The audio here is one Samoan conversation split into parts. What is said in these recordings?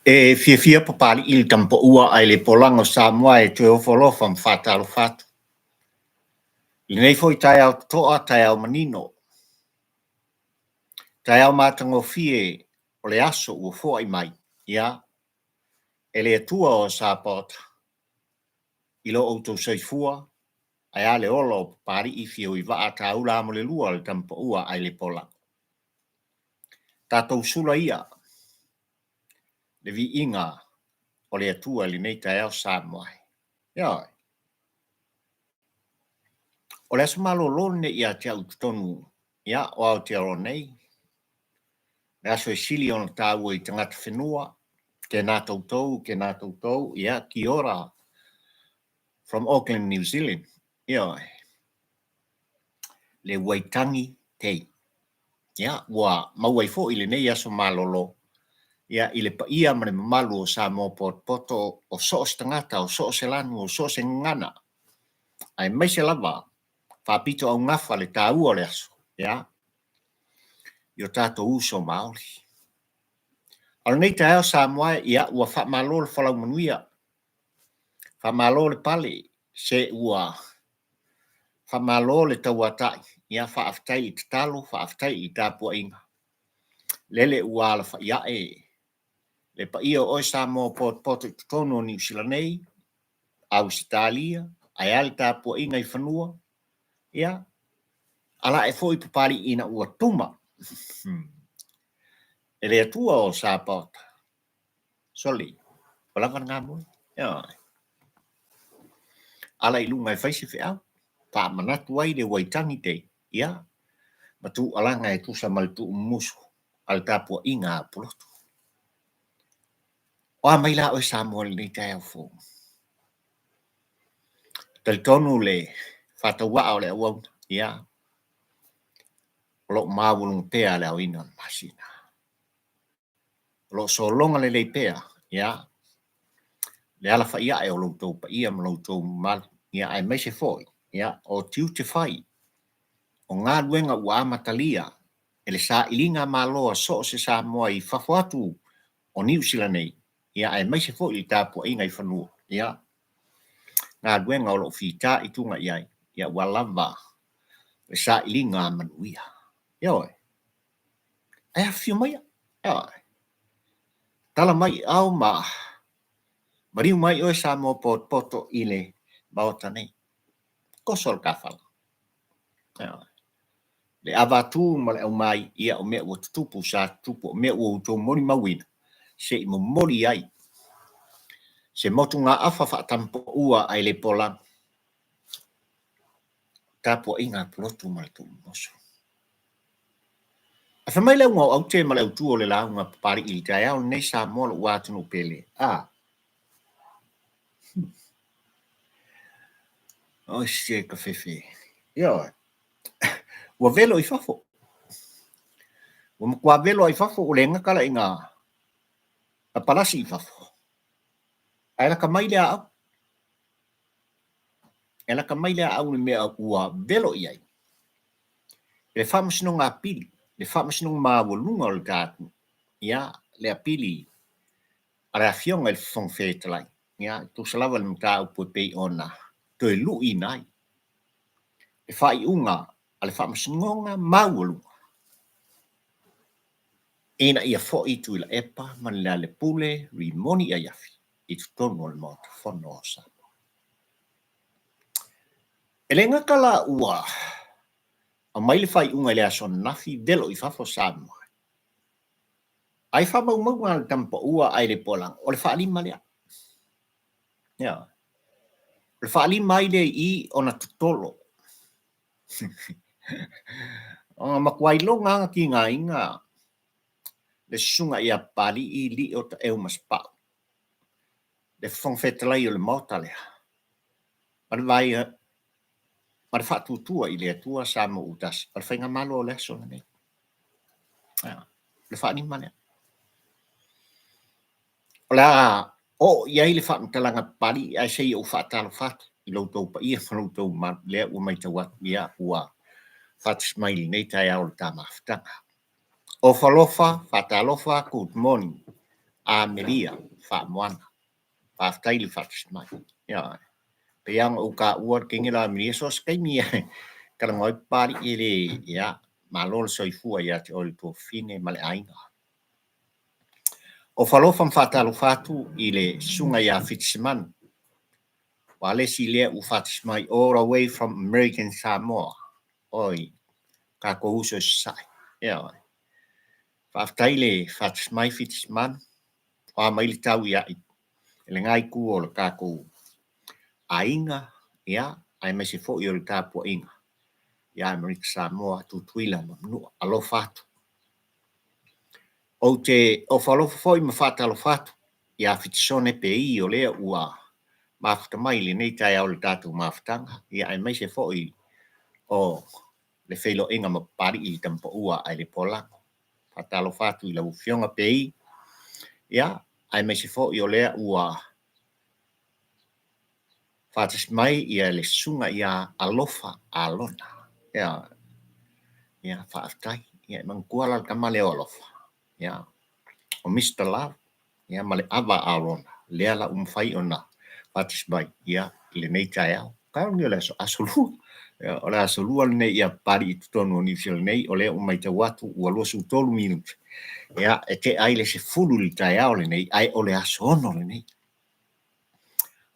E fiafia Papali'i i le tamapaua ae le polaga o Samoa e toe ofo alofa ma faatalofa atu. I lenei foi taeao totoa, taeao manino, taeao matagofie o le aso ua foai mai, ia, e le Atua o Sapaota i lo outou soifua ae a le ola o Papali'i Fiauivaa Taula Amolelua le tamapaua ae le polaga. Tatou sula ia le viiga o le Atua i lenei taeao Samoa e. Ioe. O le aso malolo lenei ia te au i totonu ia, o Aotearoa nei, le aso e sili ona taua i tagata whenua, tēnā toutou, tēnā toutou, ia, kia ora, from Auckland, New Zealand. Ioe. Le Waitangi Day. Ia, ua maua ai foi lenei aso malolo, ia, i le paia ma le mamalu o Samoa potopoto, o so o se tagata, o so o se lanu, o so o se gagana, aemaise lava faapito augafa le taua o le aso, ia, i o tatou uso maoli. A o lenei taeao Samoa, ia, ua faamalo le folau manuia, faamalo le pale, se ua faamalo le tauatai, ia, faafetai i tatalo, faafetai i tapuaiga, lele ua alafai ae le paia o oe Samoa potopoto i totonu o Niu Sila nei, Ausetalia, ae a le tapuaiga i fanua, ia, ala ae foi Papali'i ina ua tuma e le Atua o Sapaota. Soli, ua lava lena moe. Ioe. Ala i luga e fai se feau, faamanatu ai le Waitangi Day, ia, ma tuualaga e tusa ma le tuumumusu a le tapuaiga a Pulotu. O a mai la oe Samoa i lenei taeao fou? Talitonu le faatauaa o le auauna, ia, o lo o maualuga pea le aoina o le masina. O lo o sologa lelei pea, ia, le alafai ae o lo outou paia ma lo outou mamalu, ia, aemaise foi, ia, o tiute fai o galuega ua amatalia e le sailiga malo a so o se Samoa i fafo atu o Niu Sila nei, ia, aemaise foi le tapuaiga i fanua, ia, galuega o lo o fitaituga i ai, ia, ua lava le sailiga manuia. Ioe. Ae afifio maia. Ioe. Tala mai i ao ma maliu mai oe Samoa potopoto i le Maota nei. Toso le tafala. Ioe. Le avatu ma le aumai, ia o mea ua tutupu sa tutupu, o mea ua outou molimauina, se i momoli ai se motugaafa faatampaua ae le polaga. Tapuaiga a Pulotu ma le Tuumoso. Ae fai mai le auga o aute ma le autu o le lauga a Papali'i i le taeao lenei Samoa lou atunuu pele. A. Oi se ka fefe. Ioe. Ua velo i fafo. Ua matua velo ai fafo, ua le gata la i ngā palasi i fafo. Ae laka mai le aau. E laka mai le aau le mea ua velo i ai. Le faamasinoga apili, le faamasinoga maualuga o le ta atunuu, ia, le apili a le Afioga i le Fofoga Fetalai, ia, e tusa lava le mataupu e pei ona toe luiina ai le faaiuga a le faamasinoga maualuga ina ia foi Tuilaepa ma Lealailepule Rimoni Aiafi i totonu o le Maota Fono o Samoa. E le gata la ua aumai le faaiuga i le aso ananafi velo i fafo Samoa, ai faamaumauga a le tamapaua ae le polaga, o le faalima lea. Ia. O le faalima ai lea i i ona totolo. Ona matua iloga lava tigaina le susuga ia Papali'i Lio Taeu Masepau, le Fofoga Fetalai o le Maota lea, ma le vaai ma le faatuatua i le Atua Samoa ua tasi, o le faigamalo o le aso lenei. Ia, le faalima lea. O le a oo i ai le faamatalaga Papali'i, ae se i ou faatalofa atu i lo outou paia ma lo outou mamalu, lea ua matau atu, ia, ua faatasi mai i lenei taeao o le ta mafutaga. Ofa alofa, faatalofa, good morning. Amelia Faamoana. Faafetai le faatasi mai. Ioe. Pei lava ona ou taua le teine la Amelia, so o se taimi e talanoa ai Papalii e le, ia, malo le soifua ia te oe le tuafafine ma le aiga. O falofa ma faatalofa atu i le susuga ia Fitisemanu, ua le isi lea ua faatasi mai all the way from American Samoa. Oi, tatou uso i Sasae. Ioe. Faafetai le faatasi mai Fitisemanu, o a mai le tau ia i lena itu o le tatou aiga, ia, aemaise foi o le tapuaiga ia Amerika Samoa, Tutuila ma Manua. Alofa atu. Ou te ofo alofa foi ma faatalofa atu ia Fitisone Pei o lea ua mafuta mai i lenei taeao i le tatou mafutaga, ia aemaise foi o le feiloaiga ma Papalii i le Tamapaua ae le Polago. Faatalofa atu i lau Afioga Pei, ia, aemaise foi o lea ua faatasi mai ia le susuga ia Alofa Alona. Ia, ia faafetai. Ia, e manatua la le tama lea o Alofa. Ia, o Mister Love, ia ma le ava a Alona, lea la ua mafai ona faatasi mai, ia, i lenei taeao. Taeao lenei o le aso, aso lua. Ia, o le aso lua lenei ia Papalii i totonu o Niu Sila nei, o lea ua matau atu ua 23 minute, ia, e tea ai le 10 i le taeao lenei, ae o le aso 6 lenei.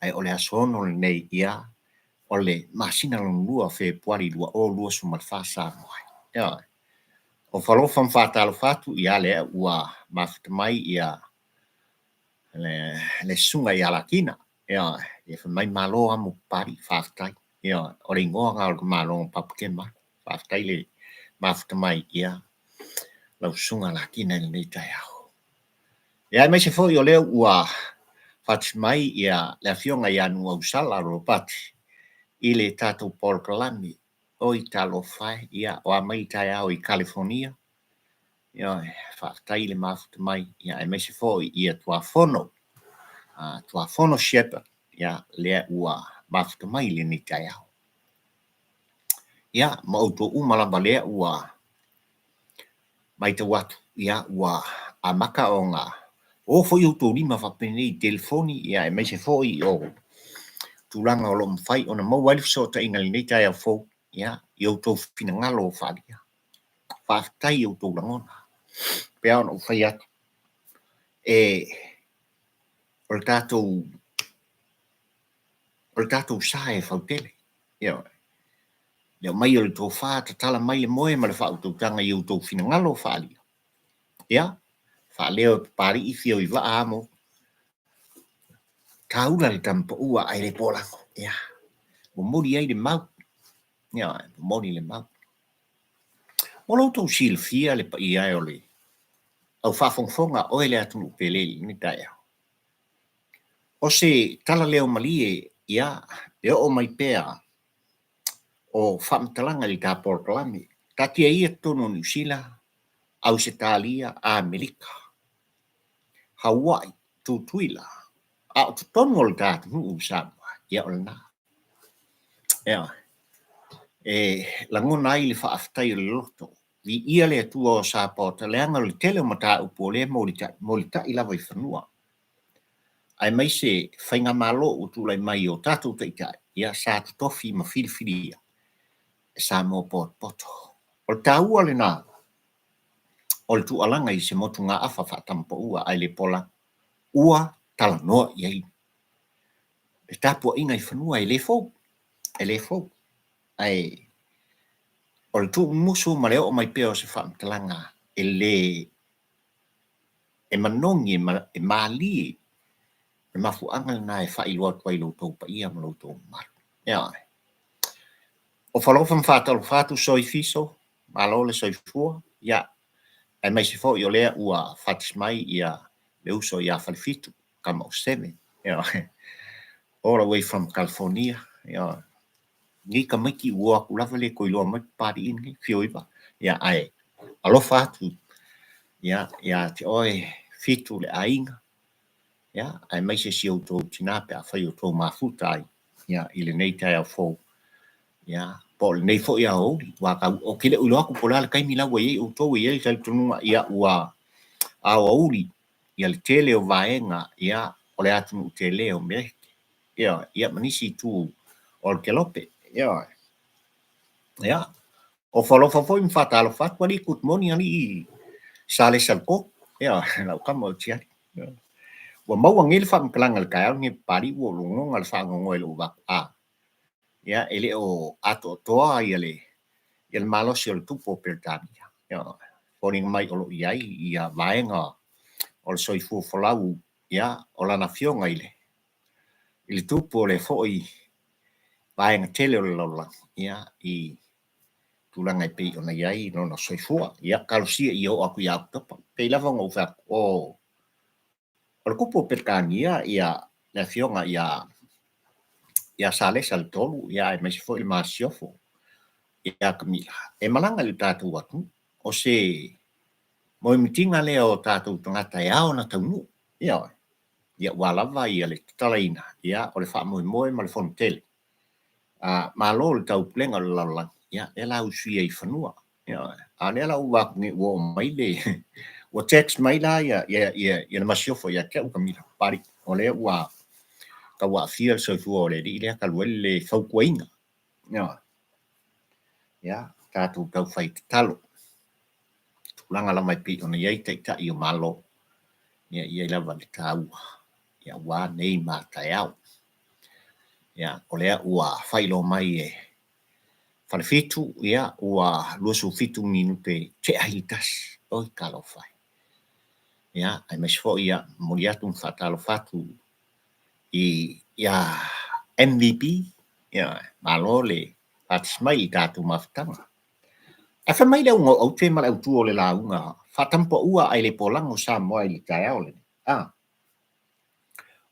Ae o le aso 6 lenei, ia, o le masina lona lua o Fepuari 2024 Samoa. Ia, o falofa ma faatalofa atu, ia lea ua mafuta mai ia le susuga ia Lakina. Ia, ia fai mai malo amo Papalii, faafetai. Ia, o le igoa na o le tamaloa Papakema. Faafetai le mafuta mai, ia, lau susuga Lakina i lenei taeao. Ia, aemaise foi o lea ua faatasi mai ia le afioga ia Nuuausala Ropati i le tatou polokalame. Oi talofa e, ia, o a mai taeao i California. Ia, faafetai le mafuta mai, ia, aemaise foi ia Tuafono, Tuafono Shepherd, ia, lea ua mafuta mai i lenei taeao. Ia, ma outou uma lava lea ua matau atu, ia, ua amata ona o foi outou lima faapenei i telefoni, ia, aemaise foi o tulaga o lo o mafai ona maua ai le fesootaiga i lenei taeao fou, ia, i outou finagalo o faaalia. Faafetai i outou lagona. Pei ona ou fai atu, e, o le tatou, o le tatou sa e fautele. Ioe. Le aumai o le tofa, tatala mai le moe ma le faautautaga i outou finagalo o faaalia. Ia, faaleo e Papalii fio i vaa amo, taula le tamapaua ae le polago. Ia, momoli ai le mau. Ioe, momoli le mau. Mo lo outou silafia le paia e o le au faafogafoga oe le atunuu pele i lenei taeao. O se tala leo malie, ia, e oo mai pea o faamatalaga i le ta polokalame. Taatia ia totonu o Niu Sila, Ausetalia, Amerika, Hawaii, Tutuila, a o totonu o le ta atunuu o Samoa, ia o lena. Ioe. E lagona ai le faafetai o le loto. Viia le Atua o Sapaota, leaga o le tele o mataupu o lea e molitai, molitai lava i fanua. Aemaise faigamalo ua tulai mai i o tatou taitai, ia sa totofi ma filifilia e Samoa potopoto. O le taua lena o le tuualaga i se motugaafa faatamapaua ae le pola ua talanoa i ai le tapuaiga i fanua e le fou, e le fou. Ae o le tuumumusu ma le oo mai pea o se faamatalaga e le e manogi e malie le mafuaaga lena e faailoa atu ai i lo outou paia ma lo outou mamalu. Ioe. O falofa ma faatalofa atu soi fiso, malo le soifua, ia, aemaise foi o lea ua faatasi mai ia le uso ia Falefitu, tama o Seme, ioe, all the way from California, ioe. Nei tamaiti ua o atu lava le toe iloa mai Papalii lenei, fio i vaa. Ia, ae alofa atu ia, ia te oe Fitu le aiga, ia, aemaise si outou tina pe afai o outou mafuta ai, ia, i lenei taeao fou, ia, po o lenei foi aoauli, ua tau, ou te le o iloa atu po o le a le taimi la ua i ai outou, e i ai le talitonuga, ia, ua aoauli. le tele o vaega ia o le atunuu tele o Meleki, ioe, ia ma nisi itu o le Kelope, ioe. Ia, ofo alofa foi ma faatalofa atu alii, good morning alii Salesa le Koko, ioe, lau tama o Tiani. Ua maua nei le faamatalaga i le taeao lenei Papalii ua ou logona le faanoanoa i lou vaku a. Ia, e le o atoatoa ia le ia le malosi o le tupu o Peretania. Ia, foliga mai o lo o i ai ia vaega o le soifua folau ia o lana afioga i le i le tupu o le foi vaega tele o le lalolagi ia i tulaga e pei ona i ai lona soifua. Ia, talosia ia oo atu ia Oketopa. Pei lava ona ou fai atu, o o le tupu o Peretania ia le afioga ia ia Salesa le Tolu ia aemaise foi le Masiofo ia Kamila e malaga i le tatou atunuu. O se moemitiga lea o tatou tagata e ao ona taunuu. Ioe. Ia ua lava ia le tatalaina ia o le faamoemoe ma le fono tele a Malo o le Taupulega o le Lalolagi, ia lea la usuia i fanua. Ioe. A o lea la ua atu nei ua oo mai le ua text mai la ia ia ia ia le Masiofo ia te au Kamila Papalii, o lea ua tau aafia le soifua o le alii lea talu ai le fautuaina. Ioe. Ia, tatou taufai tatalo. Tulaga lava e pei ona i ai Taitai o Malo, ia e i ai lava le taua ia aua nei ma taeao. Ia, o lea ua faailoa mai e Falefitu, ia ua 27 minute tea i le tasi. Oi talofa e. Ia, aemaise foi ia momoli atu ma faatalofa atu i ia MVP, ia malo le faatasi mai i tatou mafutaga. Ae fai mai le auga o aute ma le autu o le lauga faatampaua ae le polago Samoa i le taeao lenei. A.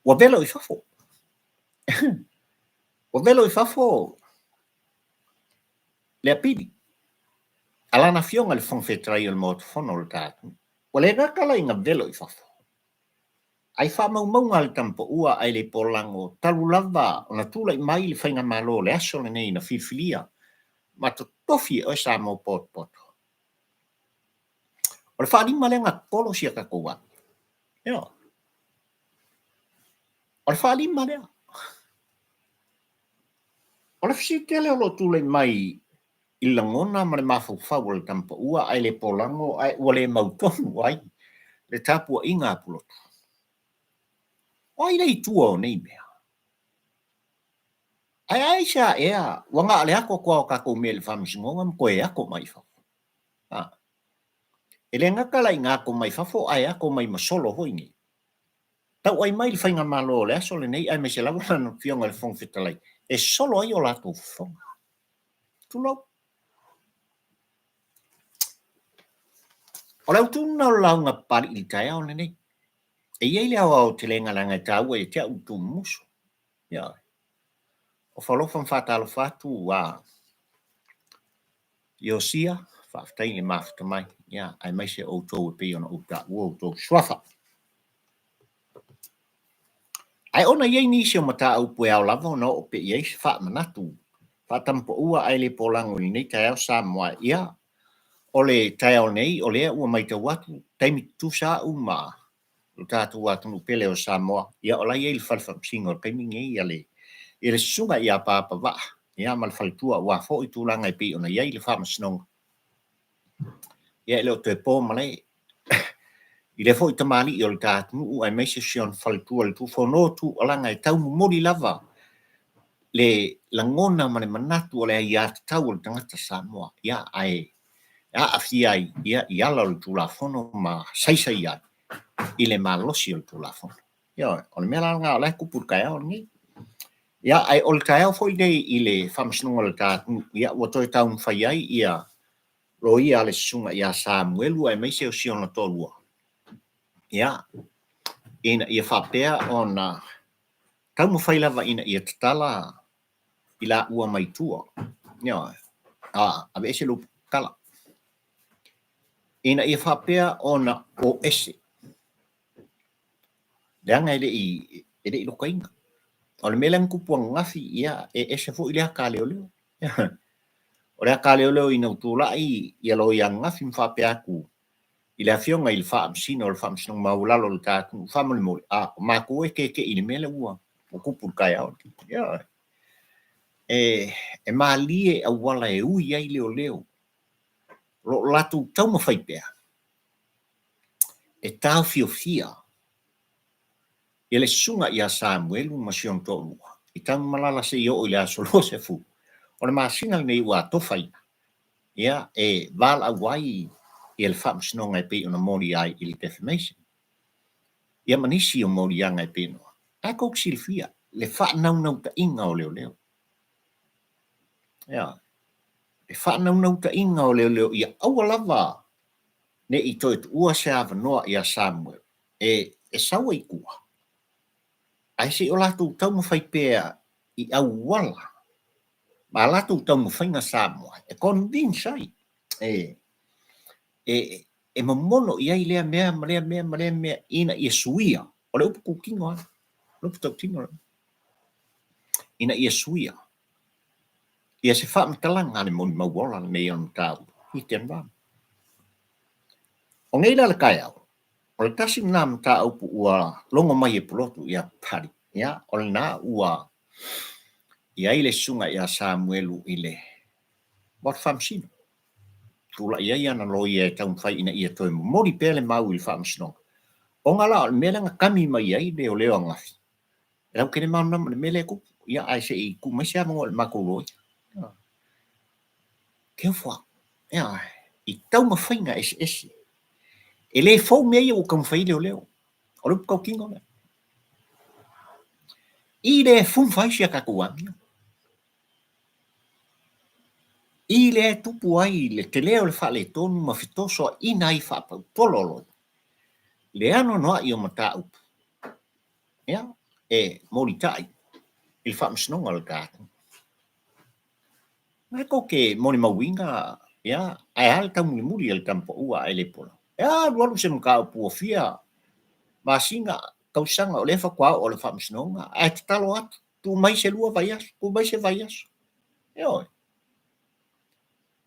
Ua velo i fafo. Ua velo i fafo le apili a lana afioga i le Fofoga Fetalai o le Maota Fono o le ta atunuu. Ua le gata la ina velo i fafo, Ai faamaumauga a le Tamapaua ae le polago talu lava ona tulai mai le Faigamalo o le aso lenei na filifilia ma totofi e oe Samoa potopoto. O le faalima lea na tolo si a tatou amio. Ioe. O le faalima lea. O le fesili tele o lo o tulai mai i le lagona ma le mafaufau o le Tamapaua ae le polago ae ua le mautonu ai le tapuaiga a Pulotu. O ai le i tua o nei mea? Ae aisea ea ua na o le ato atu lava o tatou mea i le Faamasinoga ma toe ato mai i fafo? A. E le gata la ina ato mai fafo ae ato mai ma solo foi nei. Tauai mai le Faigamalo o le aso lenei aemaise lava lana Afioga i le Fofoga Fetalai e solo ai o latou fofoga. Tulou. O le autu lena o le lauga Papalii i le taeao lenei. E i ai le aoaotelega leaga e taua ia te au le tuumumusu. Ioe. Ofo alofa ma faatalofa atu a Iosia, faafetai i le mafuta mai, ia, aemaise outou e pei ona ou taua outou suafa. Ae ona i ai nisi o mataupu e ao lava ona oo pea i ai se faamanatu faatamapaua ae le polago i lenei taeao Samoa. Ia, o le taeao nei, o lea ua matau atu, taimi tutusa au ma lo tatou atunuu pele o Samoa. Ia, o la e i ai le fale faamasino i le taimi lenei ia le, ia le susuga ia Apaapavaa, ia ma le faletua aua foi tulaga e pei ona i ai le faamasinoga. Ia, e le o toe po malae i lea foi tamalii o le ta atunuu aemaise si ona faletua le Tufono Tuualaga e taumomoli lava le lagona ma le manatu o le aiatatau o le tagata Samoa, ia, ae aafia ai ia i ala o le Tulafono ma saisai ai i le malosi o le Tulafono. Ioe, o le mea la lena o la e tupu i le taeao lenei. Ia, ae o le taeao foi lenei i le Faamasinoga o le ta atunuu, ia, ua toe taumafai ai ia loia a le susuga ia Samuelu aemaise o si ona toalua, ia, ina ia faapea ona taumafai lava ina ia tatala i laua mai tua. Ioe. A, aveese le upu tatala. Ina ia faapea ona o ese. Leaga e le i, e le i lokaina. O le mea lea na tupu ananafi, ia, e ese foi le ata a leoleo. O le ata a leoleo ina ua tulai ia loia ananafi ma faapea atu, I le Afioga i le Faamasino o le Faamasinoga Maualalo o le ta atunuu, faamolemole, a o matou e keke'i i le mea lea ua tupu i le taeao lenei. Ioe. E, e malie auala e ui ai leoleo, o lo o latou taumafai pea e taofiofia ia le susuga ia Samuelu ma si ona toalua i Tanumalala seia oo i le aso 20 o le masina lenei ua atofaina ia e valaau ai ia le faamasinoga e pei ona molia ai i le defamation ia ma nisi o moliaga e pei ona ae tou te silafia le faanaunautaiga o leoleo. Ia, le faanaunautaiga o leoleo ia aua lava ne i toe tuua se avanoa ia Samuel e sau ai i tua, ae se i o latou taumafai pea i auala ma a latou taumafaiga Samoa e convince ai, e momono i ai lea mea ma lea mea ma lea mea ina ia suia. O le upu tutino lava, o le upu tautino lava, ina ia suia ia se faamatalaga a le molimau ola lenei o le mataupu hit and run. O nei la le taeao, o le tasi lena mataupu ua logo mai e Pulotu ia Paddy, ia, o lena ua i ai le susuga ia Samuelu i le Maota Faamasino. Tulai ai ana loia e taumafai ina ia toe momoli pea le mau i le faamasinoga, ona la o le mea lea na kami mai ai leoleo ananafi, e lautele malamalama i le mea lea e tupu, ia ae se i tuu mai se avanoa i le matou loia. Careful, ia, i taumafaiga eseese. E le fou mea ia ua taumafai ai leoleo. O le upu tautino lea. I le fumfa ai si a tatou amio. I lea e tupu ai le tele o le faaletonu ma fetosoaina ai faapautolo o loia. Le anoanoai o mataupu, ia, e molitai i le faamasinoga o le ta atunuu. Na tou te molimauina, ia, ae a le taumulimuli a le tama paua ae le pola. E alualu se mataupu ua fia masina, tausaga o lea faatoa oo i le faamasinoga, ae tatalo atu, tuu mai se lua vaiaso, tuu mai se vaiaso. Ioe.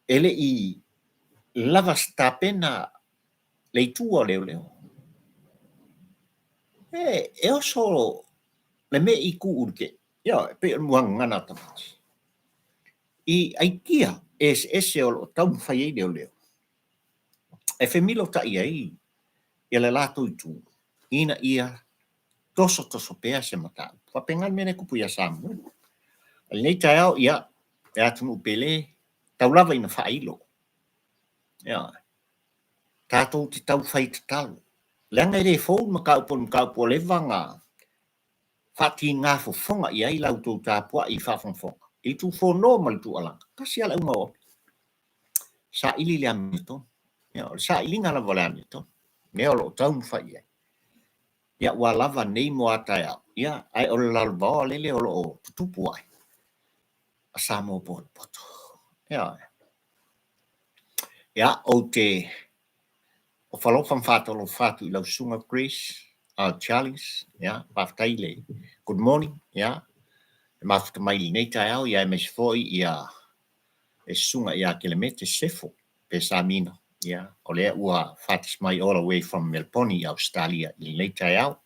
E le i lava se tapena le itu a leoleo. E, e oso le me'i tu i le tei. Ioe, e pei o le muagagana a tamaiti. I aitia eseese o lo o taumafai ai leoleo e femilotai ai ia le latou itu ina ia tosotoso pea se mataupu. Faapena le mea lea e tupu ia Samoa. I lenei taeao, ia, e atunuu pele, tau lava ina faailo. Ioe. Tatou te tau fai tatalo. Leaga e le fou le mataupu o le mataupu ua leva ona faatiga fofoga i ai la outou tapuai faafogafoga i le tufono ma le tuualala. Tasi lava le auga o au, saili le amiotonu. Ia, o le sailiga lava o le amiotonu, mea o lo o taumafai i ai. Ia, ua lava nei mo a taeao, ia, ae o le lalovaoa lele o lo o tutupu ai a Samoa potopoto. Ia, ia, ou te ofo alofa ma faatalofa atu i lau susuga Grace, Charles, ia, faafetai le good morning, ia, e mafuta mai i lenei taeao, ia, aemaise foi ia le susuga ia Kelemete Sefo Pesamino, ia, o lea ua faatasi mai all the way from Melbourne i Ausetalia i lenei taeao.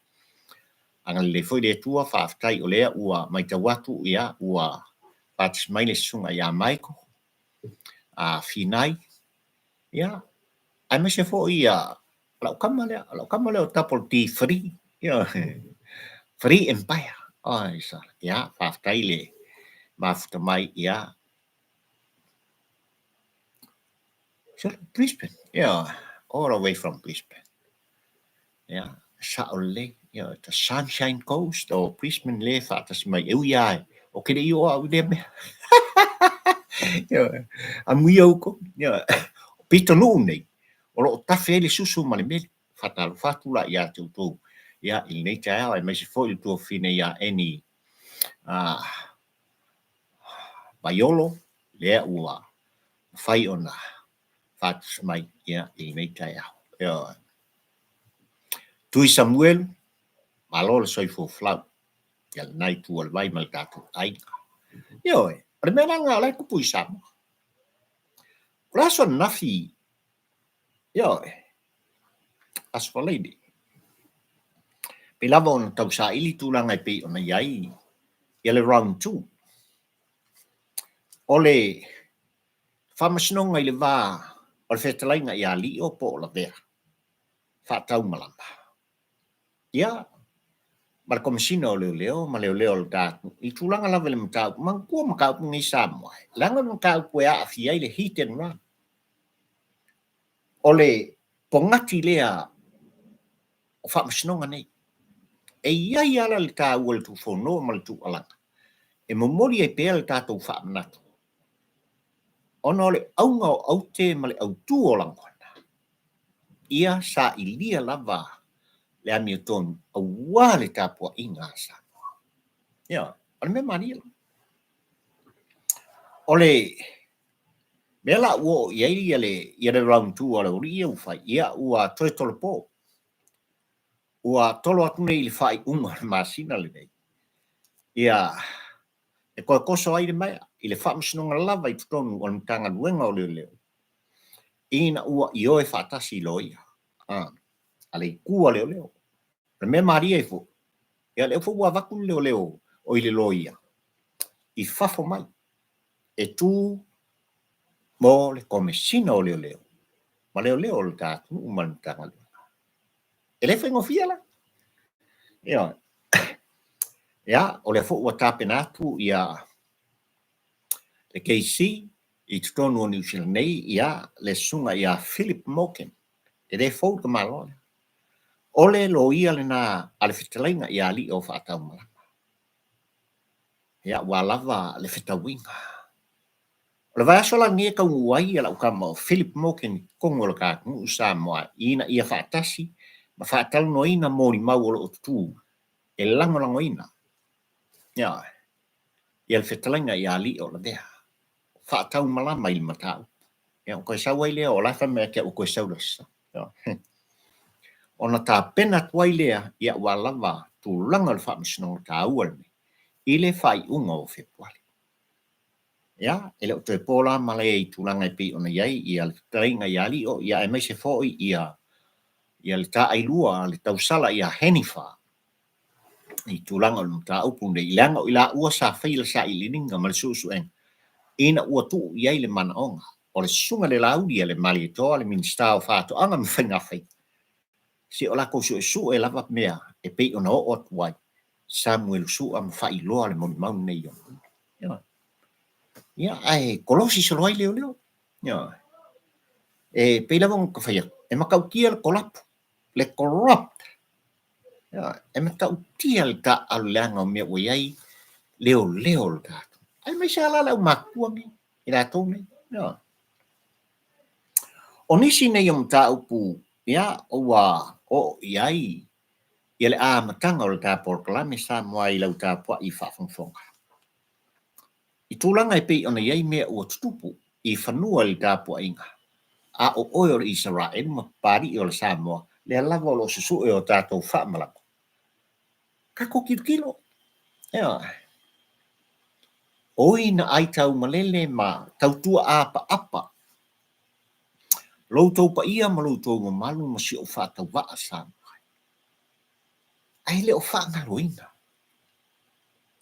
Agalelei foi le Atua, faafetai o lea ua matau atu, ia, ua faatasi mai le susuga ia Michael Finai, ia, aemaise foi ia lau tama lea, lau tama lea o Double D Free, ia, Free Empire. Ai sa, ia, faafetai le mafuta mai, ia, Brisbane, ia, all the way from Brisbane. Ia, sao lelei, ia, the Sunshine Coast o Brisbane le faatasi mai, e ui lava, ou te le i oo au i lea mea. Ia, amuia outou. Ia, o pitonuu nei, o lo o tafe ai le susu ma le meli. Faatalofa atu la ia te outou, ia, i lenei taeao, aemaise foi le tuafafine ia Annie Vaiolo, lea ua mafai ona faatasi mai ia, i lenei taeao. Ioe. Tui Samuelu, malo le soifua folau ia lena itu o le vai ma le tatou aiga. Ioe, o le mea la lena o la e tupu i Samoa. O le aso ananafi, ioe, Aso Faraile. Pei lava ona tausaili tulaga e pei ona i ai ia le round 2. O le faamasinoga i le va o le fetalaiga ia Lio po o Lavea, Faataumalama, ia, ma le Komesina o Leoleo ma Leoleo o le ta i tulaga lava i le mataupu. Manatua mataupu nei Samoa, leaga o le mataupu e aafia ai le hit and run. O le pogati lea o faamasinoga nei. E i ai ala le taua i le tuufonoa ma le tuualaga e momoli ai pea le tatou faamanatu ona o le auga o aute ma le autu o lagona, ia sailia lava le amiotonu aua le tapuaiga a Samoa. Ioe, o le mea malie lava. O le mea la ua oo i ai ia le round 2 a le aualii ia ua fai, ia ua toe tolopo. Ua tolo atu nei i le faaiuga o le masina lenei, ia e toe toso ai le maea i le faamasinoga lava i totonu o le Matagaluega o Leoleo ina ua ioe faatasi loia a le itu a leoleo. O le mea malie ai foi, ia lea foi ua avatu le leoleo o i le loia i fafo mai e tu mo le Komesina o Leoleo ma leoleo o le ta atunuu ma le Matagaluega. E le faigofie la. Ioe. Ia, o lea foi ua tapena atu ia le KC i totonu o Niu Sila nei, ia, le susuga ia Philip Morgan, e le fou le tamaloa lea. O le loia lena a le fetalaiga ia Alii o Faataumalama. Ia, ua lava le fetauiga. O le vaiaso la lenei e taunuu ai lau tama o Philip Morgan i totonu o le ta atunuu Samoa ina ia faatasi ma faatalanoaina molimau o lo o tutū e lagolagoina ia le fetalaiga ia Alii o Lavea faataumalama i le mataupu. Ia, ona toe sau ai lea, o la e fai mai ia te au ua toe sau i le aso Sa. Ona tapena atu ai lea, ia ua lava tulaga o le faamasinoga taua lenei i le faaiuga o Fepuari. Ia, e le o toe po la male i tulaga e pei ona i ai ia le fetalaiga ia Lio, ia aemaise foi ia le taailua, le tausala ia Henifer i tulaga o le mataupu lenei, leaga o i laua sa faia le sailiiliga ma le suesuega ina ua tuu i ai le manaoga o le susuga i le Laauli a le Malietoa, le Minisita o Faatoaga ma Faiga Faiva, se o latou suesue lava mea e pei ona oo atu ai Samuelu Sua ma faailoa le molimau lenei i ona uma. Ia, ae kolosi solo ai leoleo. E pei lava ona ta fai atu, e matautia le kolapu, le corrupt. E matautia le taaalo leaga o mea ua i ai leoleo o le tatou. Aemaise lava la le aumatutua nei, i latou nei. O nisi nei o mataupu, ia, ua oo i ai ia le amataga o le ta polokalame Samoa i lau tapuai faafogafoga. I tulaga e pei ona i ai mea ua tutupu i fanua i le tapuaiga, a o oe o le Isaraelu ma Papalii o le Samoa, lea lava o lo o susue o tatou faamalama. Tatou tilotilo, ioe. Oi na ai taumalele ma tautua apaapa lo outou paia ma lo outou mamalu ma si ou faatauvaa Samoa. Ae le o faagaloina.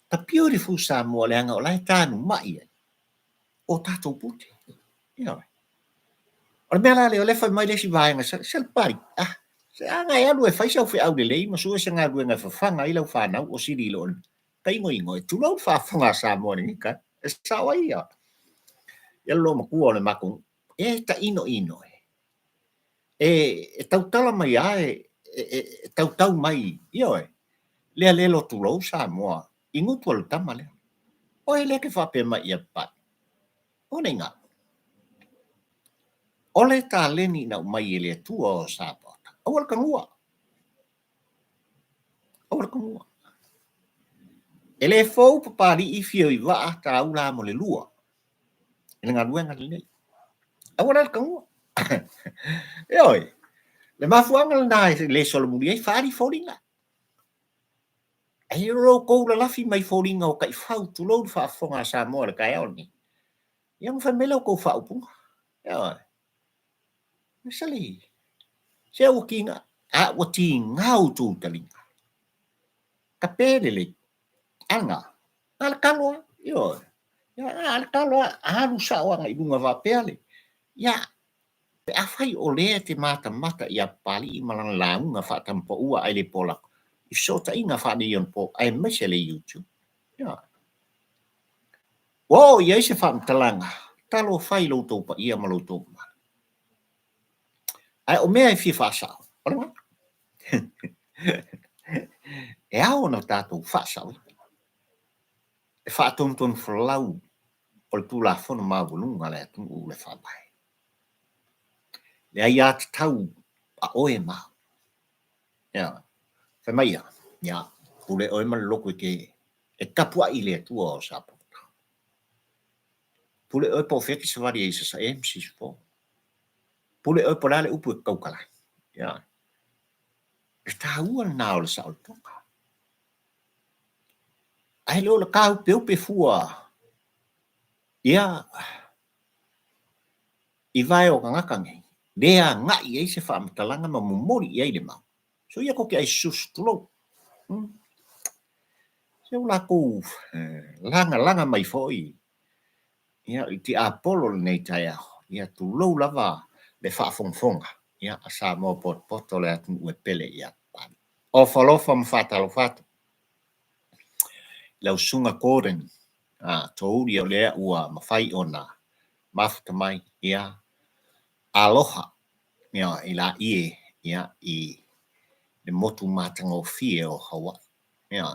Tapio i le fuu Samoa leaga o la e tanumai ai o tatou pute. Ioe. O le mea la lea, o lea e fai mai le isi vaega, se le pali, ah, se a na e alu e fai sau feau lelei ma sue se galuega e fafaga ai lau fanau o sili i lo le tainoino e tulou le faafofoga a Samoa i lenei taeao. E sao ai ia le loomatua o le matou nuu. E tainoino e. E tautala mai lava e tautau mai, ioe, lea le lotulou Samoa i gutu o le tama lea. Oe lea e te faapea mai ia Papalii. O nei gau. O le taleni na aumai e le Atua o Samoa. Aua le tanua. Aua le tanua. E le fou Papalii fio i vaa taula mo le lua i le galuega lenei. Aua la le tanua. Ioe, le mafuaaga lena e le solomuli ai faaali foliga. Ai o lo outou lalafi mai foliga o taifau, tulou le faafofoga a Samoa i le taeao lenei. Ia ona fai mai lea o tou faaupuga. Ioe. Sali, se ua tiga. A ua tiga outou taliga. Tape lelei. A lena, na o le talo lava, ioe. Ia, na o le talo lava, alu sao agai i luga faapea le, ia, pe afai o lea e te matamata ia Papalii ma lana lauga faatamapaua ae le polako i fesootaiga faaneionapo aemaise le YouTube. Ioe. Ua oo i ai se faamatalaga, talofa i lo outou paia ma lo outou mamalu. Ae o mea e fia faasao, o lena. E ao ona tatou faasaoina le faatonutonu folau o le Tulafono maualuga a le atunuu le Faavae. Le aiatatau a oe ma au. Ia, fai mai ia, ia, pule oe ma le loto e te e tapuai i le Atua o Sapota. Pule oe po o fea e te savali ai i Sasae ma Sisifo. Pule oe po o le a le upu e te tautala ai. Ia, le taua lena o le saolotoga. Ae le o le tāupeupe fua ia i vae o tagata nei, le agai i ai se faamatalaga ma momoli i ai le mau. Soia tou te ai susu, tulou. Se ua latou lagalaga mai foi ia i tiapolo lenei taeao, ia tulou lava le faafogafoga ia a Samoa potopoto le atunuu e pele ia Papalii. Ofa alofa ma faatalofa atu i lau susuga Gordon Touli o lea ua mafai ona mafuta mai ia aloha ia i laie ia i le motu matagofie o Hawaii. Ia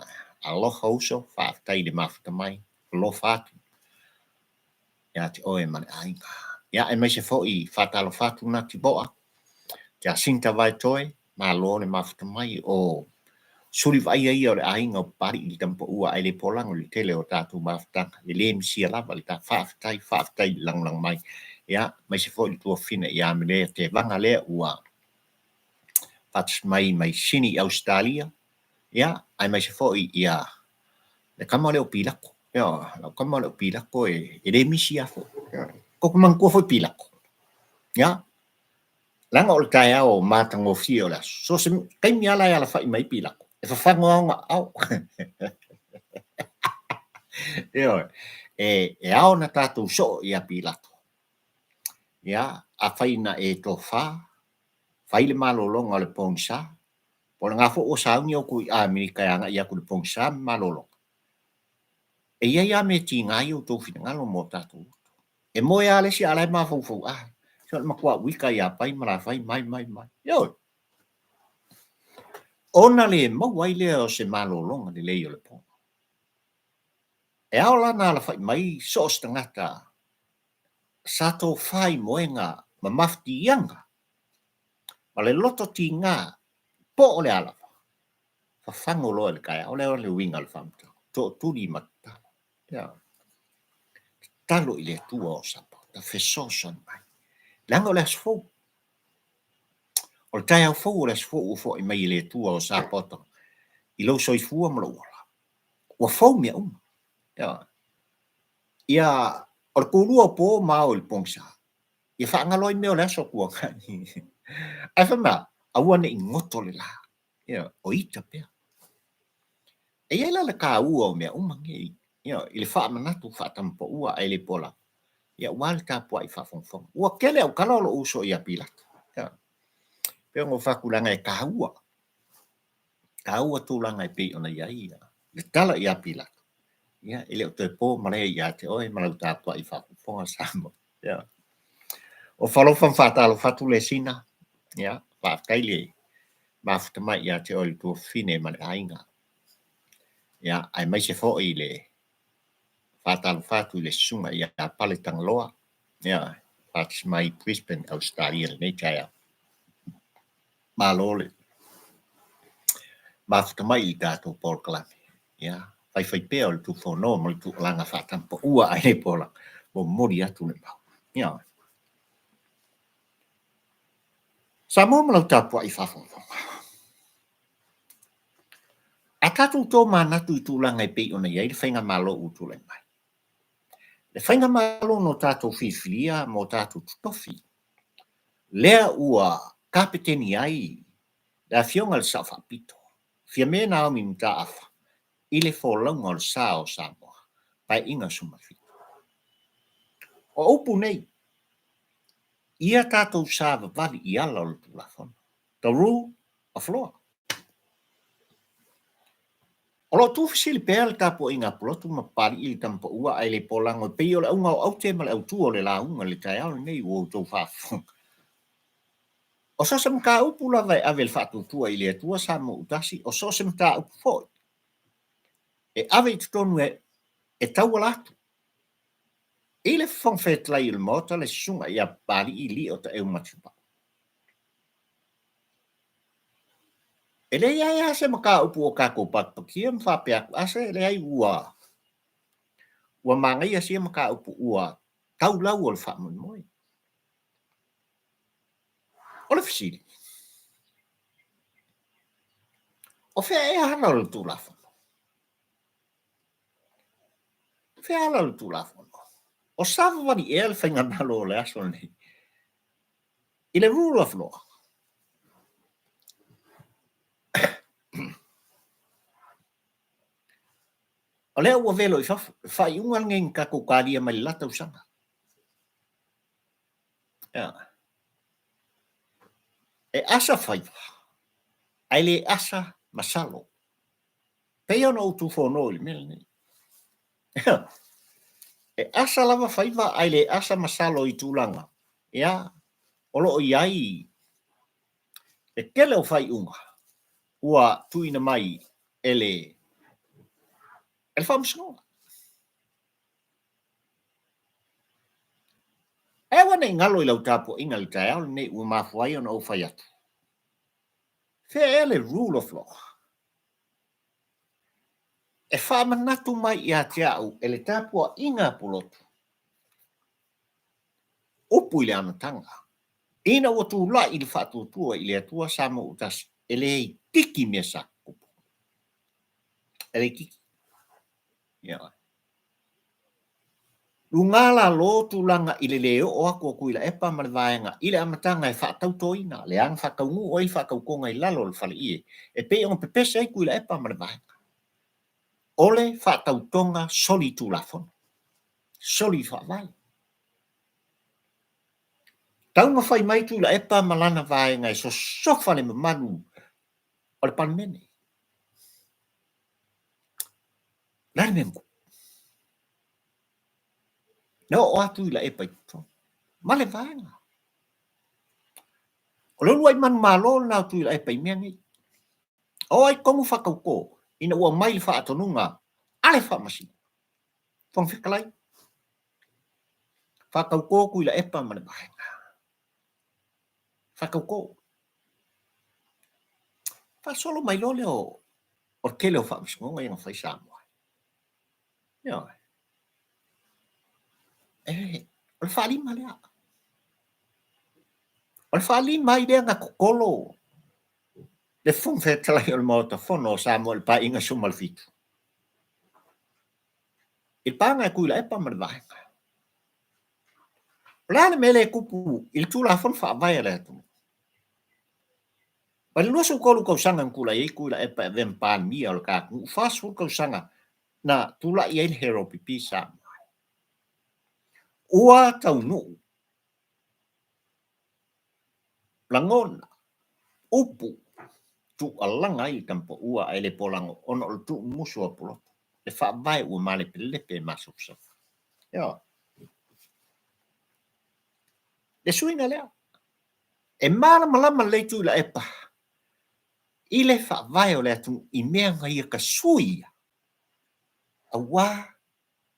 aloha uso, faafetai i le mafuta mai, alofa atu ia te oe ma le aiga. Ia aemaise foi faatalofa atu Nati Boa, Jacinta Vaetoe, malo le mafuta mai o suli vaaia ia o le aiga o Papalii i le Tamapaua ae le polago i le tele o tatou mafutaga, e le misia lava le ta faafetai, faafetai i le lagolago mai. Ia, aemaise foi le tuafafine ia Melea Tevaga lea ua faatasi mai mai Sini i Ausetalia, ia, aemaise foi ia le tama lea o Pilato. Ia, lau tama lea o Pilato e le misi lava foi. Tou te manatua foi Pilato. Ia, leaga o le taeao matagofie o le aso, so o se taimi lava la e alafai mai ai Pilato, e fafago lava ona aao. Ioe, e ao ona tatou soo ia Pilato. Ia, afai na e tofa, fai le malologa o le pogisa, po o lena foi ua sauni outou i Amerika e agai atu i le pogisa ma malologa, e i ai lava mea tiga i outou finagalo mo tatou loto. E moe lava le isi a o la e mafaufau, ah, se o le matua uita ia Pai ma Lafai, mai, mai, mai. Ioe. Ona le maua ai lea o se malologa lelei o le po. E ao la ona alafai mai so o se tagata sa tofa i moega ma mafatiaga ma le loto tiga po o le a lava, fafago loa i le taeao. O le a le uiga o le faamatalaga? Tootuli ma tatalo. Ia. Tatalo i le Atua o Sapaota, fesoasoani mai. Leaga o le aso fou. O le taeao fou o le aso fou ua foai mai e le Atua o Sapaota i lou soifua ma lou ola. Ua fou mea uma. Ia. Ia, o le tulua o po ma ao i le pogisa. Ia faagalo ai mea o le aso tuanai. Ae fai mai, aua ne i goto le la. Ia, o ita pea. E i ai la le taua o mea uma nei, ia, i le faamanatu faatamapaua ae le pola, ia, aua le tapuai faafogafoga. Ua tele au tala o lou uso ia Pilato. Ia, pei ona ou fai atu leaga e taua, taua tulaga e pei ona i ai ia le tala ia Pilato. Ia, e le o toe po malae ia te oe ma lau tapuai faafogafoga Samoa. Ia. O falofa ma faatalofa atu le sina. Ia, faafetai le mafuta mai ia te oe le tuafafine ma le aiga. Ia, aemaise foi le faatalofa atu i le susuga ia Pale Tagaloa. Ia, faatasi mai i Brisbane, Ausetalia lenei taeao. Malo le mafuta mai i le tatou polokalame. Ia, faifaipea o le tufono ma le tuualaga faatampaua ae le pola, momoli atu le mau. Ia. Samoa ma lau tapuai faafogafoga. A tatou tomanatu i tulaga e pei ona i ai le faigamalo ua tulai mai, le faigamalo na tatou filifilia ma o tatou totofi, lea ua kapeteni ai Le Afioga i le Sao Faapito, Fiame Naomi Mataafa, i le folauga o le sa o Samoa, Paeaiga 17. O upu nei, ia tatou savavali i ala o le Tulafono, the rule of law. O lo o tuufesili pea le tapuaiga a Pulotu ma Papalii i le tama paua ae le polago e pei o le auga o aute ma le autu o le lauga i le taeao lenei ua outou faafofoga. O so o se mataupu lava e ave le faatuatua i le Atua Samoa Tasi, o so o se mataupu foi e ave i totonu e tauala atu i le Fofoga Fetalai o le Maota le Susuga ia Papalii Lio Taeu Matiupau. E leai lava se mataupu o tatou pakipakia ma faapea atu, a se leai ua manaia sia mataupu ua tau lau o le faamoemoe. O le fesili, o fea ea ala o le Tulafono? O fea ala o le Tulafono? O savavali ea le faigamalo o le aso lenei i le rule of law? O lea ua velo i fafo, le faaiuga lenei na tatou talia mai le la tausaga. E asa faiva, ae le asa masalo. Pei ona ou tufono i le mea lenei. E asa lava faiva ae le asa masalo i tulaga, ia, o lo o i ai le tele o faaiuga ua tuuina mai e le Faamasinoga. Ae aua ne i galo i lau tapuaiga i le taeao lenei ua mafua ai ona ou fai atu, Fea ea le rule of law? E faamanatu mai ia te au e le tapuaiga a Pulotu, upu i le amataga, ina ua tulai le faatuatua i le Atua Samoa Tasi, e le itiiti mea sa tutupu. E le itiiti. Ioe. Luga lalo tulaga i le le oo atu o Tuilaepa ma le vaega i le amataga e faatautoina le aga faataunuu ai le faatautoga i lalo o le faleie e pei ona pepese ai Tuilaepa ma le vaega. O le faatautoga solitulafono, solifaavae. Tau na fai mai Tuilaepa ma lana vaega e sosofa le mamalu o le Palemene. O le a le mea na tupu? Na oo atu Tuilaepa i totonu ma le vaega. O le uluai manumalo lena o Tuilaepa i mea nei. O ai tonu faatauto ina ua aumai le faatonuga a le Faamasinoga? Fofoga Fetalai, faatauto Tuilaepa ma le vaega. Faatauto. Faasolo mai loa lea o le tele o faamasinoga ia na fai Samoa. Ioe. O le faalima lea. O le faalima ai lea na totolo le Fofoga Fetalai o le Maota Fono o Samoa i le Paeaiga 17. I le paga e Tuilaepa ma le vaega. O le a le mea lea e tupu i le Tulafono Faavae a le atunuu? Mai le 23 tausaga na tulai ai Tuilaepa e avea ma Palemia o le ta atunuu, 40 tausaga na tulai ai le Harold Pipi Samoa. Ua taunuu lagona, upu, tuualaga ai le tama paua ae le polago ona o le tuumusu a Pulotu, le faavae ua malepelepe e masofosofa. Ioe. Le suiga lea, e malamalama lelei Tuilaepa i le faavae o le atunuu i mea na ia tasui ia, aua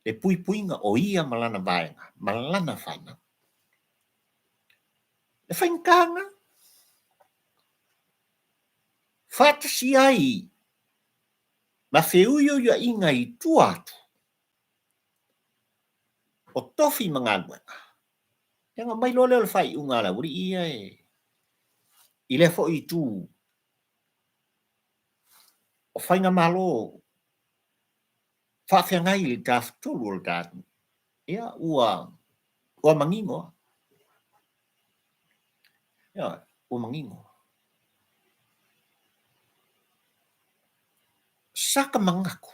le puipuiga o ia ma lana vaega ma lana fanau. Le faigata lena, faatasi ai ma feuiuiaiga i tua atu o tofi ma galuega, ia ona aumai loa lea o le faaiuga a le aualii ia e i lea foi itu o faigamalo faafeagai i le tafatolu o le ta atunuu, ia ua manino lava. Ioe, ua manino. Sa ka manatu,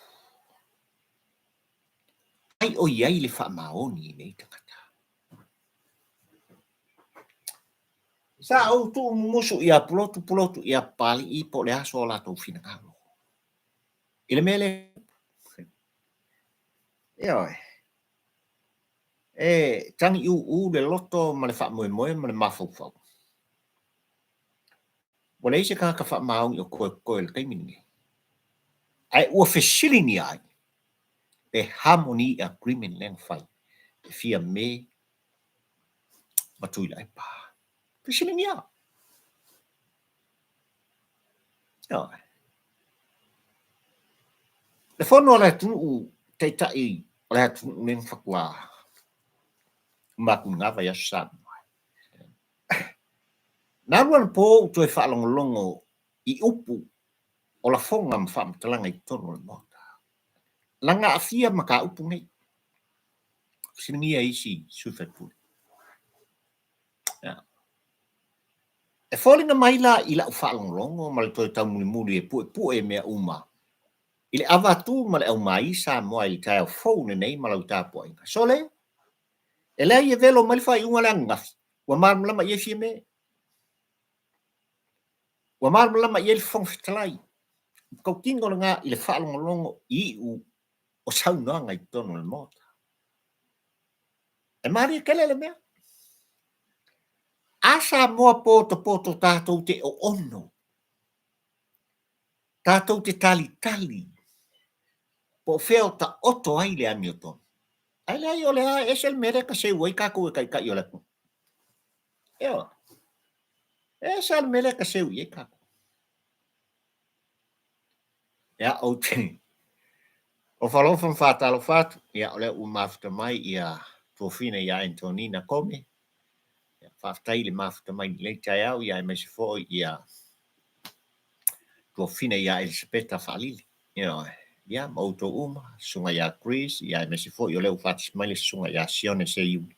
ai o i ai le faamaoni i nei tagata. Sa ou tuumumusu ia Pulotu, Pulotu ia Papalii po o le a so latou finagalo i le mea lea. Ioe. E tagiuu le loto ma le faamoemoe ma le mafaufau. Ua leai se tagata faamaoni o toe totoe i le taimi lenei. Ae ua fesiligia ai le Harmony Agreement lea na fai e Fiame ma Tuilaepa. Fesiligia. Ioe. Le fono a le atunuu, taitai o le atunuu lea na faatoa uma atu i lena vaiaso sa mavae. Na alu anapo ou toe faalogologo i upu o lafoga ma faamatalaga i totonu o le Maota. Leaga aafia mataupu nei. Fesiligia e isi sui usufono. E foliga mai la i lau faalogologo ma le toe taumulimuli e puepue mea uma i le avatu ma le aumai Samoa i le taeao fou lenei ma lau tapuaiga. Sole, e leai e velo mai le faaiuga le ananafi, ua malamalama i ai Fiame. Ua malamalama i ai le Fofoga Fetalai. O tautino lena i le faalogologo i iu o saunoaga i totonu o le Maota. E malie tele le mea. A Samoa potopoto tatou te oono, tatou te talitali, po o fea o taoto ai le amiotonu. Ae leai o lea e ese le mea lea e taseu ai tatou e taitai o le atunuu. Ioe. E ese lava le mea lea e taseu i ai tatou. Ia, ou te ofo alofa ma faatalofa atu, ia, o lea ua mafuta mai ia Tuafina ia Antonina Kome. Ia, faafetai le mafuta mai i lenei taeao, ia aemaise foi ia Tuafina ia Elisapeta Faalili. Ioe. Ia, ma outou uma, Susuga ia Chris, ia aemaise foi o lea ua faatasi mai le Susuga ia Sione Seiuli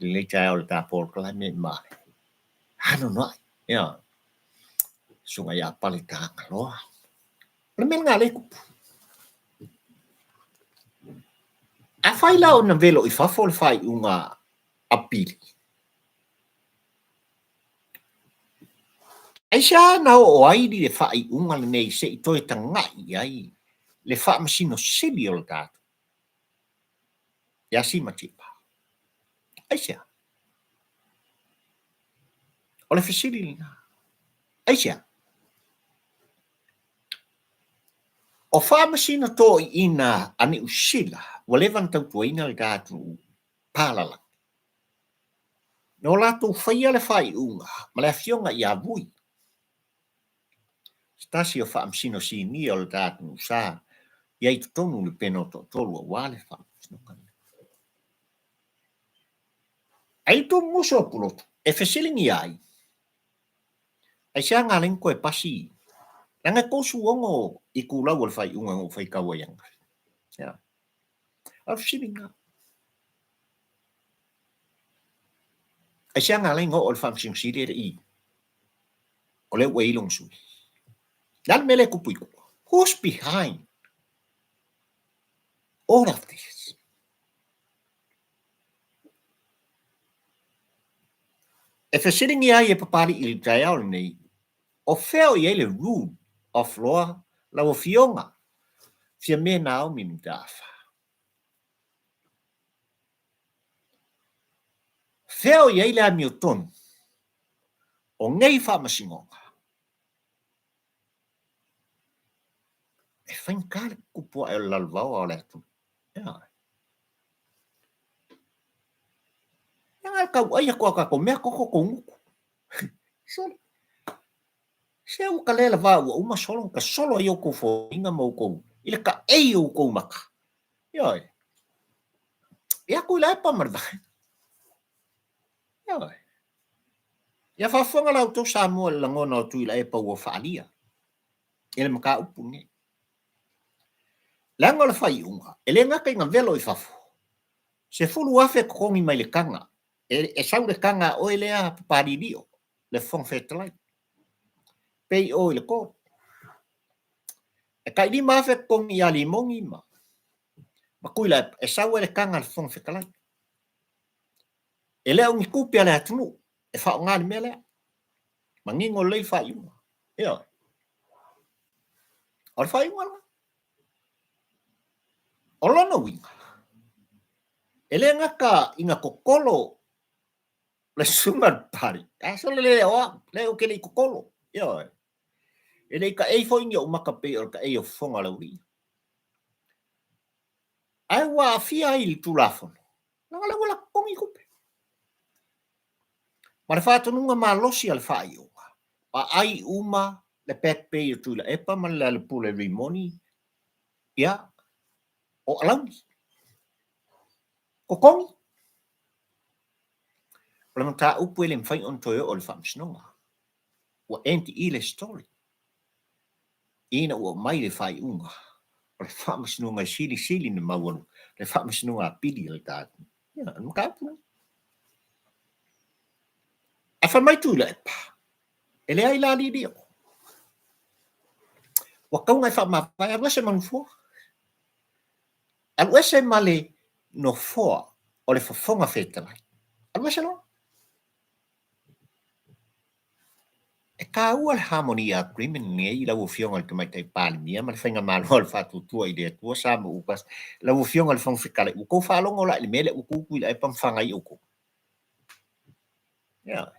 i lenei taeao i le ta polokalame ma anoanoai. Ioe. Susuga ia Pale Tagaloa. O le mea lena lea e tupu. Afai la ona velo i fafo le faaiuga a Pili, aisea na oo ai le faaiuga lenei se i toe tagai i ai le Faamasino Sili o le tatou ia Sima Tipa? Aisea? O le fesili lena. Aisea? O faamasino toeaiina a Niu Sila ua leva ona tautuaina le ta atunuu palalagi. Na o latou faia le faaiuga ma le afioga ia Vui, se tasi o faamasino sinia o le ta atunuu sa i ai i totonu le pena o toatolu aua le faamasinoga lenei. Ai le tumumusu o Pulotu e fesiligia ai, Aisea na ala ai na toe pasi leaga e 36 itulau o le faaiuga na ou faitau ai ananafi. Ia. O le fesili lena. Aisea na ala ai na oo i le Faamasino Sili e le i o lea ua i ai lona sui. Le a le mea lea e tupu i tua? Who's behind all of this? E fesiligia ai e Papalii i le taeao lenei, o fea o i ai le rule of law lau Afioga Fiame Naomi Mataafa? Fea o i ai le amiotonu o nei faamasinoga? E faigata le tupu ae o le lalovaoa o le atunuu. Ioe. Leaga e tauai atu a tatou mea toto tou gutu. Sole. Se ua ka le lava ua uma solo na tasolo ai outou foliga ma outou i le taei o outou maka. Ioe. Ia Tuilaepa ma le vaega. Ioe. Ia faafofoga la outou Samoa i le lagona o Tuilaepa ua faaalia i le mataupu lenei. Leaga o le faaiuga, e le gata ina velo i fafo, 10,000 totogi mai le taga, e sau le taga a oe lea Papalilio, le Fofoga Fetalai, pei o i le 3. E tai 5,000 totogi ia Limogi ma ma Tuilaepa e sau ai le taga a le Fofoga Fetalai. E le o ni tupe a le atunuu e faaaoga i le mea lea. Manino lelei le faaiuga. Ioe. O le faaiuga lena. O lona uiga, e le gata ina totolo le susuga i le Papalii, ae sole le o au, leai ou te le i totolo. Ioe. E le i taei foi ni ou maka pei o le taei o fofoga o le aualii. Ae ua aafia ai i le Tulafono, leaga o lea ua latou totogi tupe. Ma le faatonuga malosi a le faaiuga, vaai uma le back pay o Tuilaepa ma le Lealailepule Rimoni, ia, o alauni. Totogi. O le mataupu e le mafai ona toe oo i le Faamasinoga. Ua end i le story. Ina ua aumai le faaiuga o le Faamasinoga e silisili ona maualuga le Faamasinoga Apili a le tatou. Ia, o le mataupu lena. Ae fai mai Tuilaepa, e leai la Lilio. Ua tatau ona e faamavae, alu ese ma nofoa. Alu ese ma le nofoa o le Fofoga Fetalai. Alu ese loa. E taua le Harmony Agreement lenei i lau Afioga i le Tamaitai Palemia ma le Faigamalo a le Faatuatua i le Atua Samoa ua tasi. Lau Afioga i le Fofoga Fetalai, ua outou faalogo la i le mea lea ua tu Tuilaepa ma faga ai outou? Ioe.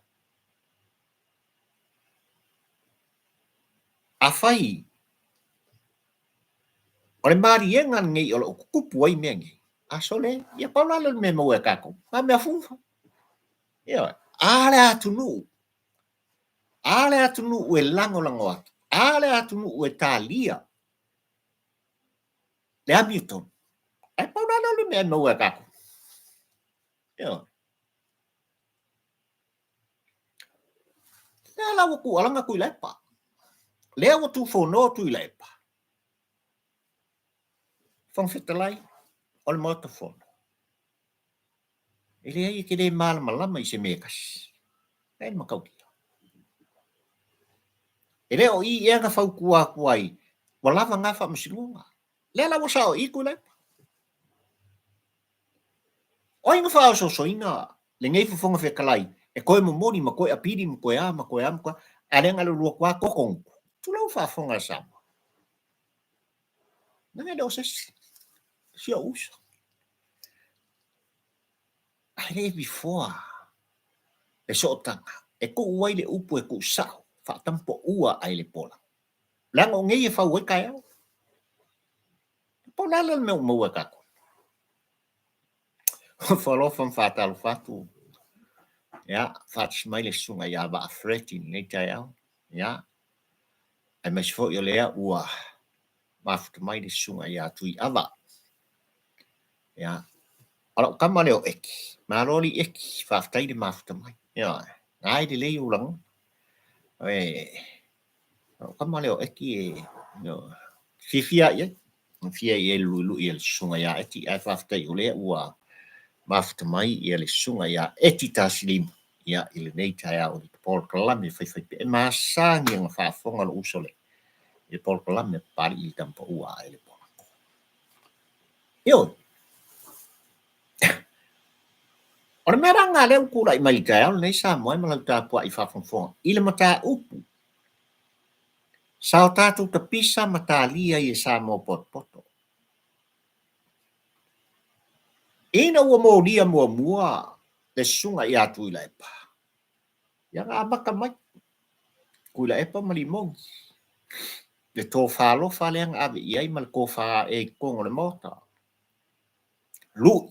Afai o le maliega lenei o lo o tutupu ai mea nei, a sole, ia pau la lea o le mea e maua e tatou, na o mea fufa. Ioe. A le atunuu, a le atunuu e lagolago atu, a le atunuu e talia le amiotonu, ae pau la lea o le mea e maua e tatou. Ioe. Lea la ua tuualaga Tuilaepa. Lea ua tufono Tuilaepa. Fofoga Fetalai, o le Maota Fono. E leai e te le malamalama i se mea e tasi. E le matautia. E le o i ea na fautua atu ai, ua lava na faamasinoga. Lea la ua sao i i Tuilaepa. O ai na faaosoosoina lenei Fofoga Fetalai e toe momoli ma toe apili ma toe a ma toe a ma toe a, a lea na alu atu lava totonuku. Tulou faafofoga a Samoa. Leaga e le o se isi, si ou uso. Ae le before le sootaga e tuu ai le upu e tuusao faatampaua ai le pola. Leaga o nei e fau ai taeao. Po o le a le mea ua maua e tatou? Alofa ma faatalofa atu. Ia, faatasi mai le susuga ia Vaa Fred i lenei taeao. Ia, aemaise foi o lea ua mafuta mai le susuga ia Tuiava. Ia, o lau tama lea o Eki. Malo alii Eki, faafetai le mafuta mai. Ioe, na e lelei ou lagona. E, lau tama lea o Eki e, ioe, fiafia i ai. Fiafia i ai le luilui a le susuga ia Eti, ae faafetai o lea ua mafuta mai ia le susuga ia Eti Tasilimu ia i lenei taeao i le polokalame faifaipea. E masani ona faafofoga lou uso lea i le polokalame a Papalii i le Tamapaua a le Polako. Ioe. O le mea la lena lea ua tulai mai i le taeao lenei Samoa e ma lau tapuai faafogafoga i le mataupu sa o tatou tapisa ma talia ai e Samoa potopoto. Ina ua molia muamua le susuga ia Tuilaepa, ia na amata mai Tuilaepa ma Limogi, le tofa alofa lea na ave i ai ma le tofa ae i totonu o le Maota. Lui,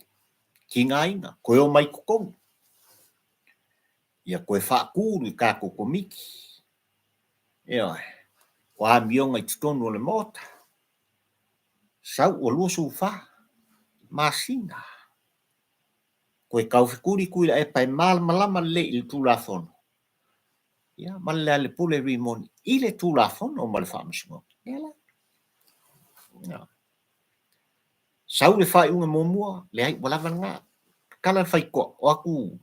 tigaina, toe omai i totonu. Ia toe faatulu i tatou komiti. Ioe, o amioga i totonu o le Maota. Sau ua 24 masina. Toe taufetuli Tuilaepa e malamalama lelei i le Tulafono, ia, ma le Lealailepule Rimoni i le Tulafono ma le Faamasinoga. Lea la. Ia. Sau le faaiuga muamua, leai, ua lava lena. Tatala le faitoa, o atu,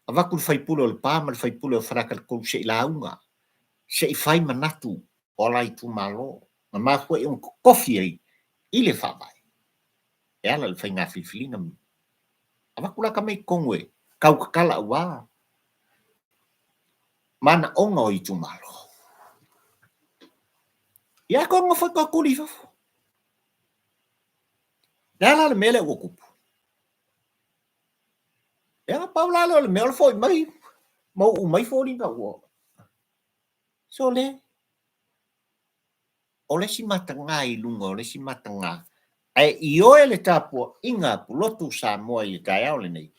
avatu le faipule o Lepa ma le faipule o Faleata 3 se i lauga, se i fai manatu o la itumalo. Na mafua ai ona totofi ai i le Faavae e ala i le faiga filifiliga. Avatu la tama i totonu e tautatala aua manaoga o itumalo. Ia ae toe nonofo toe tuli i fafo. Le a la le mea lea ua tupu? Ia, pau la lea o le mea o le foi mai ma uu mai foliga ua sole. O le isi mataga i luga o le isi mataga, ae ioe le tapuaiga a Pulotu Samoa i le taeao lenei,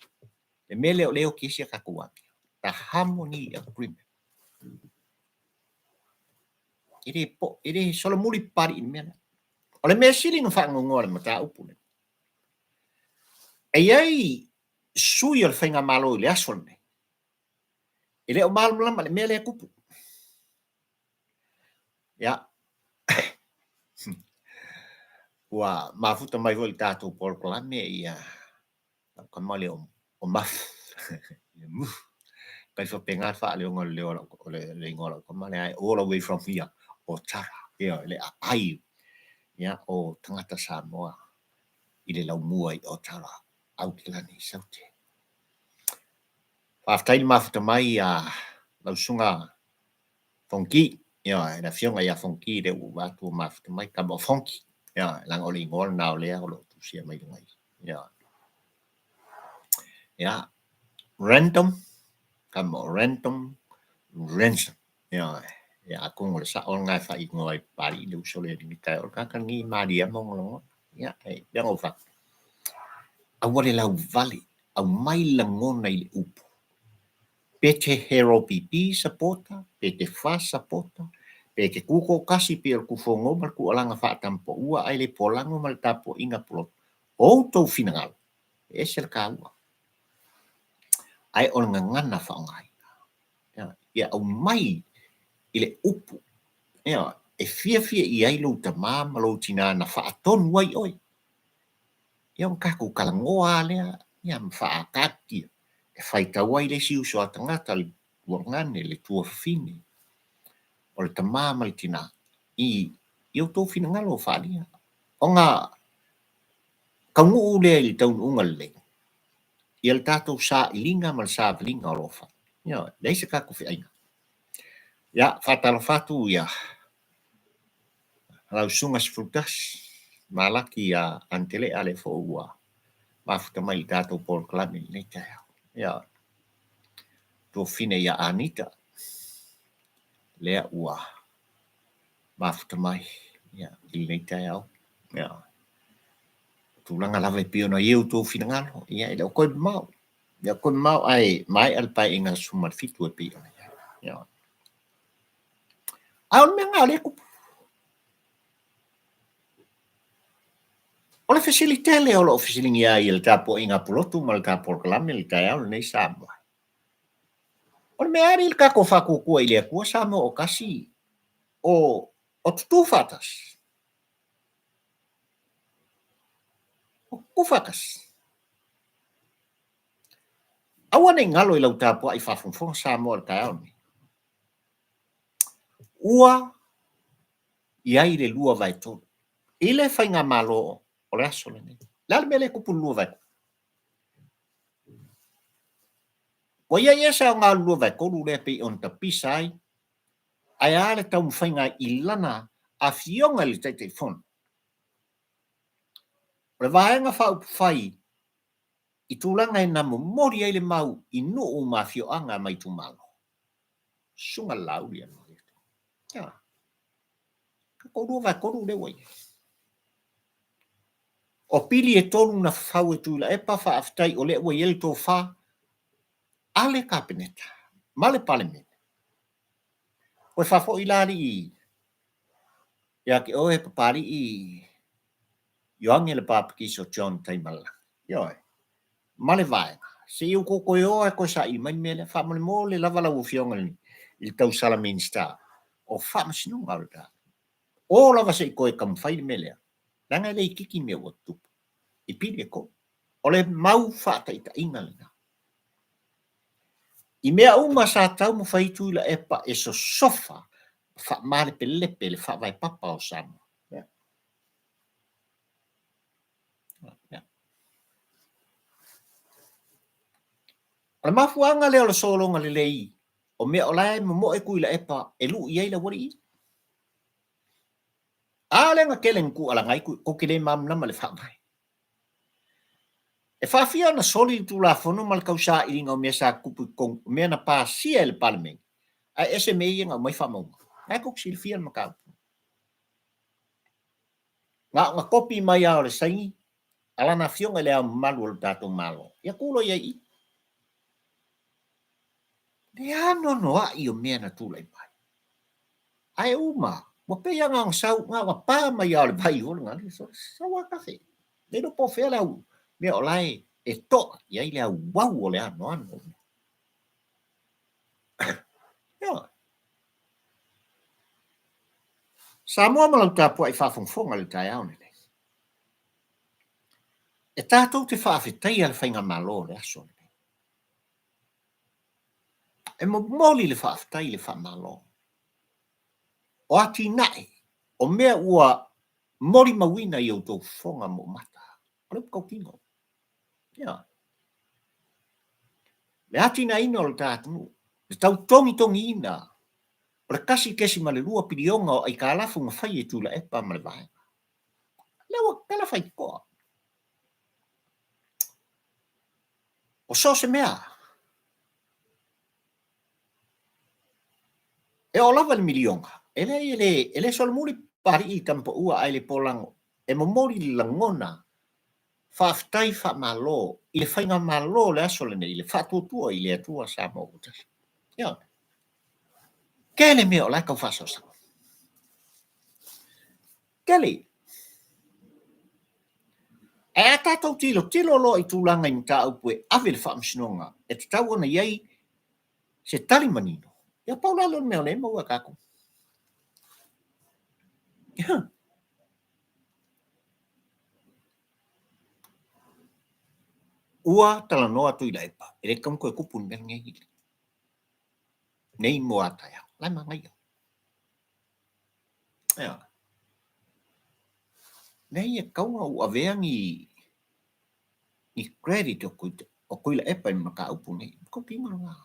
le mea lea o lea e oti ai si a tatou amio, the harmony agreement. E le po, e le solomuli papalii i le mea lea. O le mea sili ona faanoanoa i le mataupu lenei, e i ai sui o le faigamalo i le aso lenei, e le o malamalama i le mea lea e tupu. Ia, ua mafuta mai foi i le tatou polokalame ia lau tama lea o Muff, Muff, tai faapena le faaleoga o le leo o le igoa o lau tama lea, all the way from here, o Tara, ia, le aai, ia, o tagata Samoa i le laumua i Otara, Aukilani, Saute. Faafetai le mafuta mai a lau susuga Fonoti, ioe, le afioga ia Fonoti lea ua ou vaai atu ua mafuta mai, tama o Fonoti, ioe, leaga o le igoa lena o lea o lo o tusia mai luga i i, ioe. Ia, random, tama o random, ransom, ioe. Ia, atonu o le sao lena e faaigoa ai e Papalii le uso lea i lenei taeao, o le tagata lenei e malie lava ma ona lagona. Ia, e pei ona ou fai atu, aua le lauvale, aumai lagona i le upu. Pe te HLPP sapota, pe te FAST sapota, pe te tutoatasi pei o le Tufono ma le Tuualaga Faatamapaua ae le Polago ma le Tapuaiga Pulotu, o outou finagalo, e ese le taua. Ae o le gagana faaaogaina, ia aumai i le upu e fiafia i ai lou tama ma lou tina na faatonu ai oe. Ia ona tatou talanoa lava lea ia ma faaataatitia e faitau ai le isi uso a tagata, le tuagane, le tuafafine, o le tama ma le tina i outou finagalo o faaalia. Ona taunuu lea i le taunuuga lelei, ia le tatou sailiga ma le savaliga o lo o fai. Ioe, leai se tatou feaiga. Ia, faatalofa atu ia lau Susuga Sefulutasi, Malaki ia Anitelea lea foi ua mafuta mai i le tatou polokalame i lenei taeao. Ia, tuafafine ia Anita, lea ua mafuta mai ia, i lenei taeao. Ia, tulaga lava e pei ona i ai outou finagalo, ia e le o toe mamao. E le o toe mamao ae maea le Paeaiga 17 e pei ona i ai. Ia. A o le mea lena o lea e tupu. O le fesili tele o lo o fesiligia ai e le tapuaiga a Pulotu ma le ta polokalame i le taeao lenei Samoa. O le mea alii le tatou faatuatua i le Atua Samoa o tasi o o tutu faatasi. O tutu faatasi. Aua ne i galo i lau tapuai faafogafoga Samoa i le taeao lenei. Ua i ai le 2/3 i le faigamalo o le aso lenei. O le a le mea lea e tupu i le 2/3? Ua i ai ea se aoga o le 2/3 lea pei ona tapisa ai? Ae a le taumafaiga i lana afioga i le Taitaifono? O le Vaega Faaupufai i tulaga e na momoli ai le mau i nuu ma afioaga ma itumalo. Susuga le Laauli a Malietoa. Ia, tatou 2/3 lea ua i ai. O pili e tolu na fafau e Tuilaepa, faafetai o lea ua i ai le tofa a le Kapeneta ma le Palemene. Toe faafoi la alii ia te oe Papalii Ioane le Papatiso John Taimalelagi. Ioe. Ma le vaega, se i outou toe o lava e toe saili mai le mea lea. Faamolemole lava lau Afioga i le tausala Minisita o Faamasinoga o le tatou. O lava se i toe taumafai le mea lea, leaga e le itiiti mea ua tutupu i pili e tolu. O le mau faataitaiga lena. I mea uma sa taumafai Tuilaepa e sosofa ma faamalepelepe le faavae papa o Samoa. O le mafuaaga lea o le sologa lelei o mea o la e momoe Tuilaepa e lu'i ai le aualii. A lea na tele na tuualaga ai tou te le malamalama i le faavae. E faafia ona soli le Tulafono ma le tausailiga o mea sa tutupu i totonu o mea na pasia e le Palemene, ae ese mea ia na aumai faamaumauga. Na e tou te silafia le mataupu. Na ona kopi mai lava o le saini a Lana Afioga i Le Ao Mamalu o le tatou Malo, ia tu loa i ai i i. Le anoanoai o mea na tulai mai. Ae uma, ua pei lava na ona sau, na ona pa mai lava o le vai o le galu, sau lava kafe. Le iloa po o fea le au mea o la e to'a i ai le auau o le anoano o mea. Ioe. Samoa ma lau tapuai faafogafoga i le taeao lenei. E tatou te faafetaia le Faigamalo o le aso lenei. E momoli le faafetai i le Faamalo. O atinae, o mea ua molimauina i outou fofoga ma ou mata, o le upu tautino. Ioe. Le atinaeina o le ta atunuu, le tautogitogiina o le 1.2 piliona o aitalafu na fai e Tuilaepa ma le Vaega. Lea ua tatala faitotoa. O so o se mea, e oo lava i le miliona, e leai e le, e le solomuli Papalii i Tamapaua ae le Polago, e momoli le lagona faafetai faamalo i le faigamalo o le aso lenei, le faatuatua i le Atua Samoa ua tasi. Ioe. Tele mea o la e tau faasaosao. Tele. Ae a tatou tilotilo loa i tulaga i mataupu e ave i le faamasinoga, e tatau ona i ai se tali manino, ia pau la lea o le mea o lea e maua e tatou. Ua talanoa Tuilaepa, e le tatau ona toe tupu le mea lenei nei mo a taeao. La e manaia. Ioe. Leai, e tatau ona ou avea ni ni credit o o Tuilaepa i le mataupu nei. Tautino lena.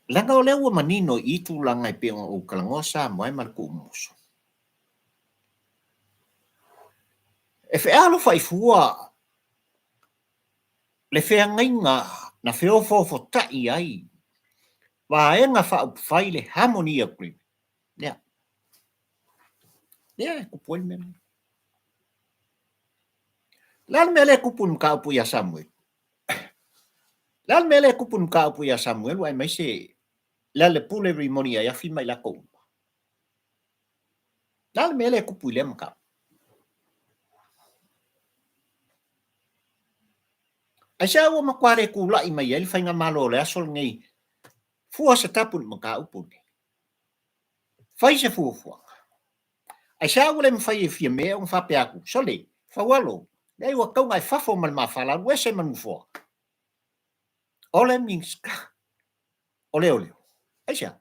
Leaga o lea ua manino i tulaga e pei ona ou talanoa Samoa e ma le tuumuso. E fealofai fua le feagaiga na feofoofotai ai Vaega Faaupufai le Harmony Agreement. Lea. Lea e tupu ai le mea lenei. O le a le mea lea e tupu i le mataupu ia Samuelu? O le a le mea lea e tupu i le mataupu ia Samuelu aemaise Lealepule, Rimoni, Aiafi ma i latou uma? O le a le mea lea e tupu i lea mataupu? Aisea ua matua le tulai mai ai le faigamalo o le aso lenei fua se tapu i le mataupu lenei? Fai se fuafuaga. Aisea ua le mafai e Fiame ona faapea atu, Sole, Faualo, leai ua tatau ona e fafo ma le mafala, alu ese ma le nofoa. O le Minisita o Leoleo. Aisea?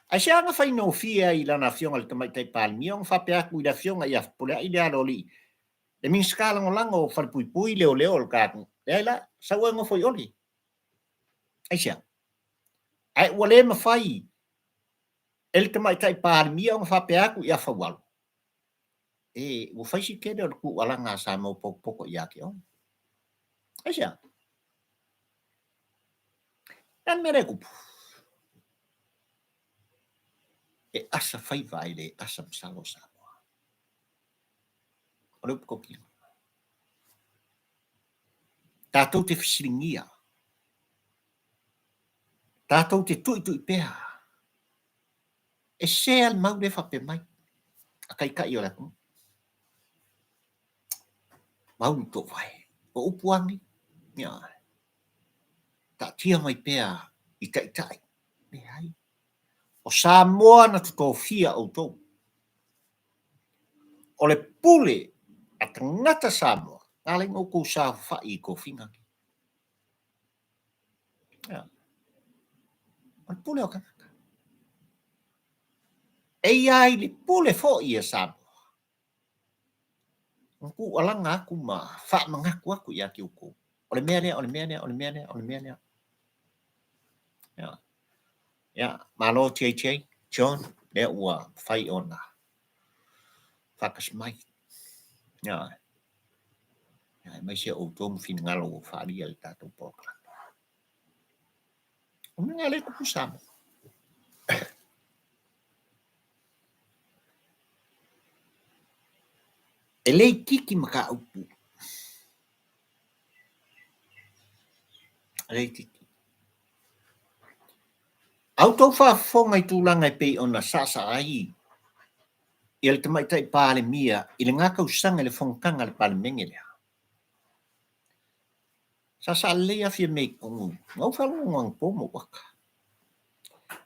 Aisea na faigofie ai i lana Afioga i le Tamaitai Palemia ona faapea atu i le Afioga ia Fepuleai le Aloalii, le Minisita Lagolago o Falepuipui, Leoleo o le ta atunuu, Leai la, sau oe nofo i oli. Aisea? Ae ua le mafai e le Tamaitai Palemia ona faapea atu ia Faualo, e, ua fai si tele o le tuualaga a Samoa potopoto ia te oe. Aisea? Le a le mea lea e tupu? E asa faiva ae le asa masalo Samoa. O le upu tautino. Tatou te fesiligia. Tatou te tuitui pea. E sese lava le mau lea e faapea mai a taitai o le atunuu. Mau le toovae. O upu lava nei. Ioe. Taatia mai pea i taitai. Leai. O Samoa na totofia outou. O le pule a tagata Samoa, na ala ai ona outou saofafai i tofiga nei. Ioe. O le pule o tagata. Eia ai le pule foi a Samoa. Na tuualaga atu ma faamanatu atu ia te outou, o le mea lea, o le mea lea, o le mea lea, o le mea lea. Ia, ia malo JJ, John, lea ua mafai ona faatasi mai. Ia, ia aemaise o outou ma finagalo ua faaalia i le tatou polokalame. O le mea lea e tupu i Samoa. E le itiiti mataupu. E le itiiti. A outou faafofoga i tulaga e pei ona saasaa ai ia le Tamaitai Palemia i lena tausaga i le fonotaga a le Palemene lea, sa saalelei lava Fiame i totonu, na ou faalogo anapo ma ou ata.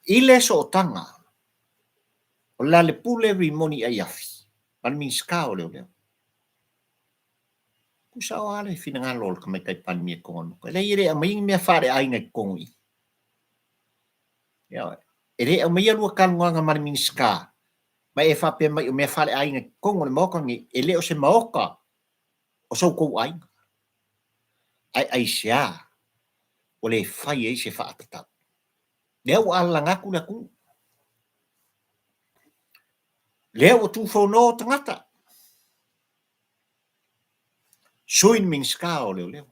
I le sootaga o le Lepule Rimoni Aiafi ma le Minisita o Leoleo. Tuusao lava le finagalo o le Tamaitai Palemia i totonu o le Maota. E leai e le aumaia ni mea faaleaiga i totonu i i. Ioe. E le aumaia lua talanoaga ma le Minisita ma e faapea mai o mea faaleaiga i totonu o le Maota lenei, e le o se Maota o so outou aiga. Ae aisea ua le fai ai se faatatau? Lea ua alalaga atu le atunuu. Lea ua tufono tagata. Sui le Minisita o Leoleo.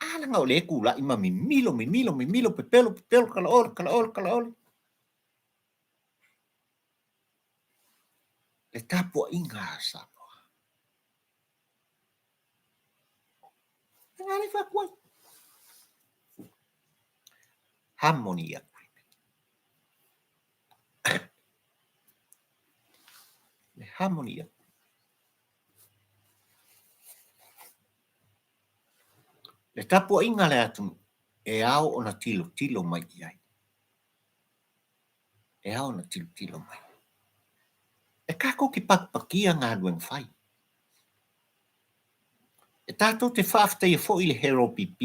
A leaga o lea e tulai ma mimilo, mimilo, mimilo, pepelo, pepelo, talaole, talaole, talaole. Le tapuaiga a Samoa. Lena le fai atu ai. Harmony Agreement. Le Harmony Agreement. Le tapuaiga a le atunuu e ao ona tilotilo mai i ai. E ao ona tilotilo mai. E tatou te pakipakia galuega fai. E tatou te faafetaia foi le HeroPP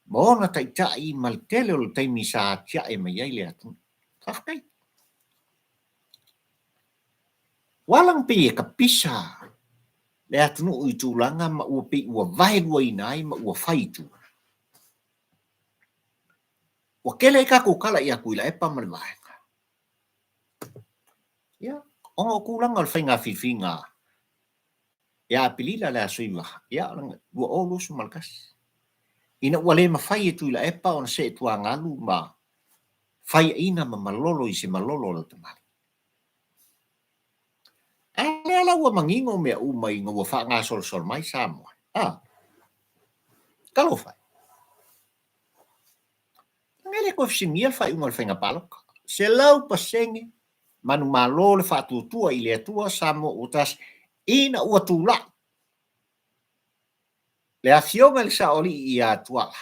ma ona taitai ma le tele o le taimi sa atiae mai ai le atunuu. Faafetai. Ua ala ona pei e kapisa le atunuu i tulaga ma ua pei ua vaeluaina ai ma ua fai i tua. Ua tele ai tatou tala ia Tuilaepa ma le Vaega. Ia, ona o tulaga o le faiga filifiliga ia Aperila le aso 9, ia, 2021, ina ua le mafai e Tuilaepa ona see tuagalu ma faiaina ma malolo i se malolo o le tamalii. A lea la ua manino mea uma ina ua faagasolosolo mai Samoa. A, talofa e. Leaga e le toe fesiligia le faaiuga o le faiga palota. 100% manumalo le faatuatua i le Atua Samoa ua tasi ina ua tulai le Afioga i le Saoalii ia Tuala,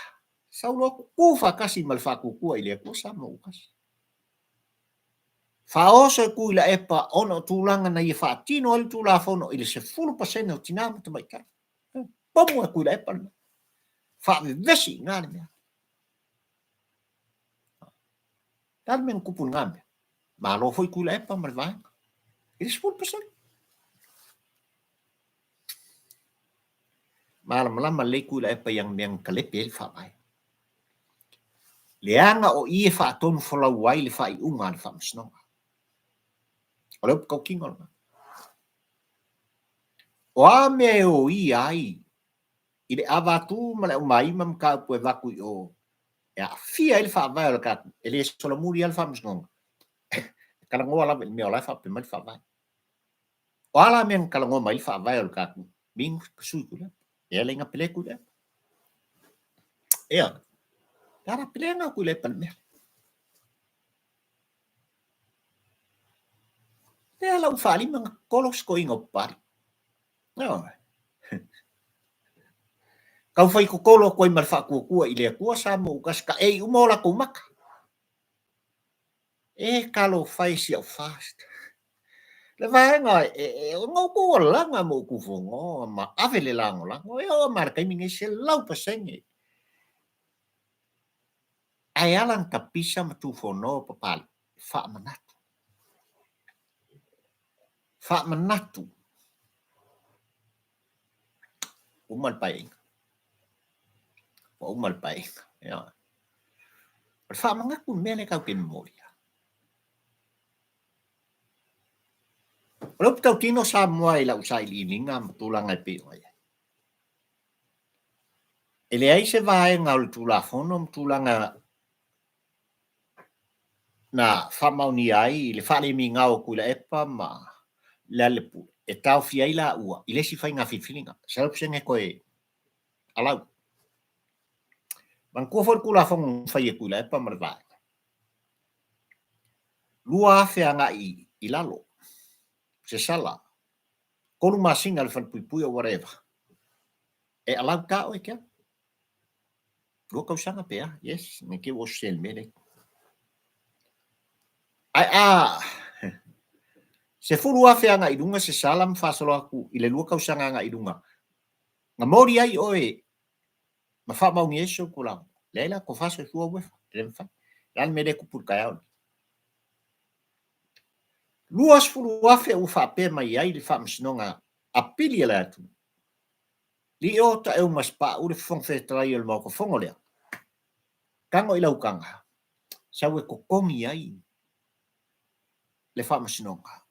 sau loa tutu faatasi ma le faatuatua i le Atua Samoa ua tasi. Faaoso e Tuilaepa ona o tulaga na ia faatino ai le Tulafono i le 10% o tina ma tamaitai. Pomu e Tuilaepa le mea. Faavevesi i ina le mea. Le a le mea na tupu i lena mea? Malo foi Tuilaepa ma le vaega i le 10%. Malamalama lelei Tuilaepa i ana mea na talepe ai le Faavae. Leaga o i e faatonu folau ai le faaiuga a le Faamasinoga. O le upu tautino lena. O a mea e oia ai i le avatu ma le aumaima mataupu e avatu i o e aafia ai le faavae o le tatou, e le solomuli lava le Faamasinoga, e talanoa lava i le mea o la e faapea mai le Faavae. O a la mea na talanoa mai ai le Faavae o le tatou, means ka sui Tuilaepa. E ala i na pele Tuilaepa. Ea, le ala pele na Tuilaepa le mea. Lea la ua faalima na tolo se toeaina o Papalii. Ioe. Tau fai totolo atu ai ma le faatuatua i le Atua Samoa ua tasi taei uma o latou maka. E talofa e si au fast. Le vaega e, ona outou alaga ma outou fonoa ma ave le lagolago. E oo ma le taimi nei 100%. Ae ala na tapisa ma tufonoa Papalii. Faamanatu. Faamanatu. Uma le paeaiga. Ua uma le paeaiga. Ioe. O le faamanatu le mea lea tatou te momolia. O le upu tautino Samoa i lau sailiiliga ma tulaga e pei ona i ai. E leai se vaega o le Tulafono ma tulaga na faamaonia ai le faalemigao o Tuilaepa ma Lealailepule e taofia ai laua i le isi faiga filifiliga, 100% toe alau. Manatua foi le Tulafono na fai e Tuilaepa ma le Vaega, 2,000 agai i lalo se sala, 3 masina i le falepuipui or whatever, e alau ta oe ke alu. 2 tausaga pe a, yes, ne i te i ua sese i le mea lea. Ae a 10,000 agai i luga se sala ma faasolo atu i le 2 tausaga agai i luga, na moli ai oe ma faamaonia ai si ou tulaga. Leai la, tofa soifua uefa, e le mafai. O le a le mea lea e tupu i le taeao lenei? 20,000 ua faapea mai ai le Faamasinoga Apili a le atunuu. Lio Taeumasepau le Fofoga Fetalai o le Maota Fono lea, tago i lau taga, sau e totogi ai le Faamasinoga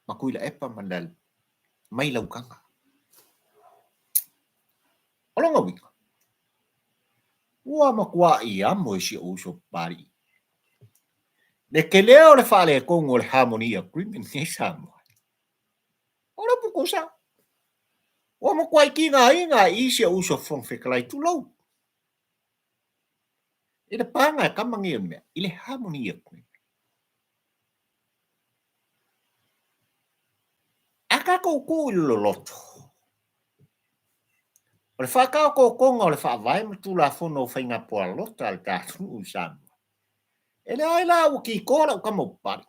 ma Tuilaepa ma Lealailepule mai lau taga. O lona uiga, ua matuai amo e si ou uso Papalii le tele o le faaletonu o le Harmony Agreement nei Samoa. O le upu tusa, ua matuai tigaina ai i si ou uso Fofoga Fetalai, tulou, i le paga e tama nei o le mea, i le Harmony Agreement. A tatou tuu i le loloto, o le faataotootoga o le Faavae ma Tulafono o Faiga Palota a le tatou atunuu i Samoa, e leai la ua kikoa lau tama o Papalii.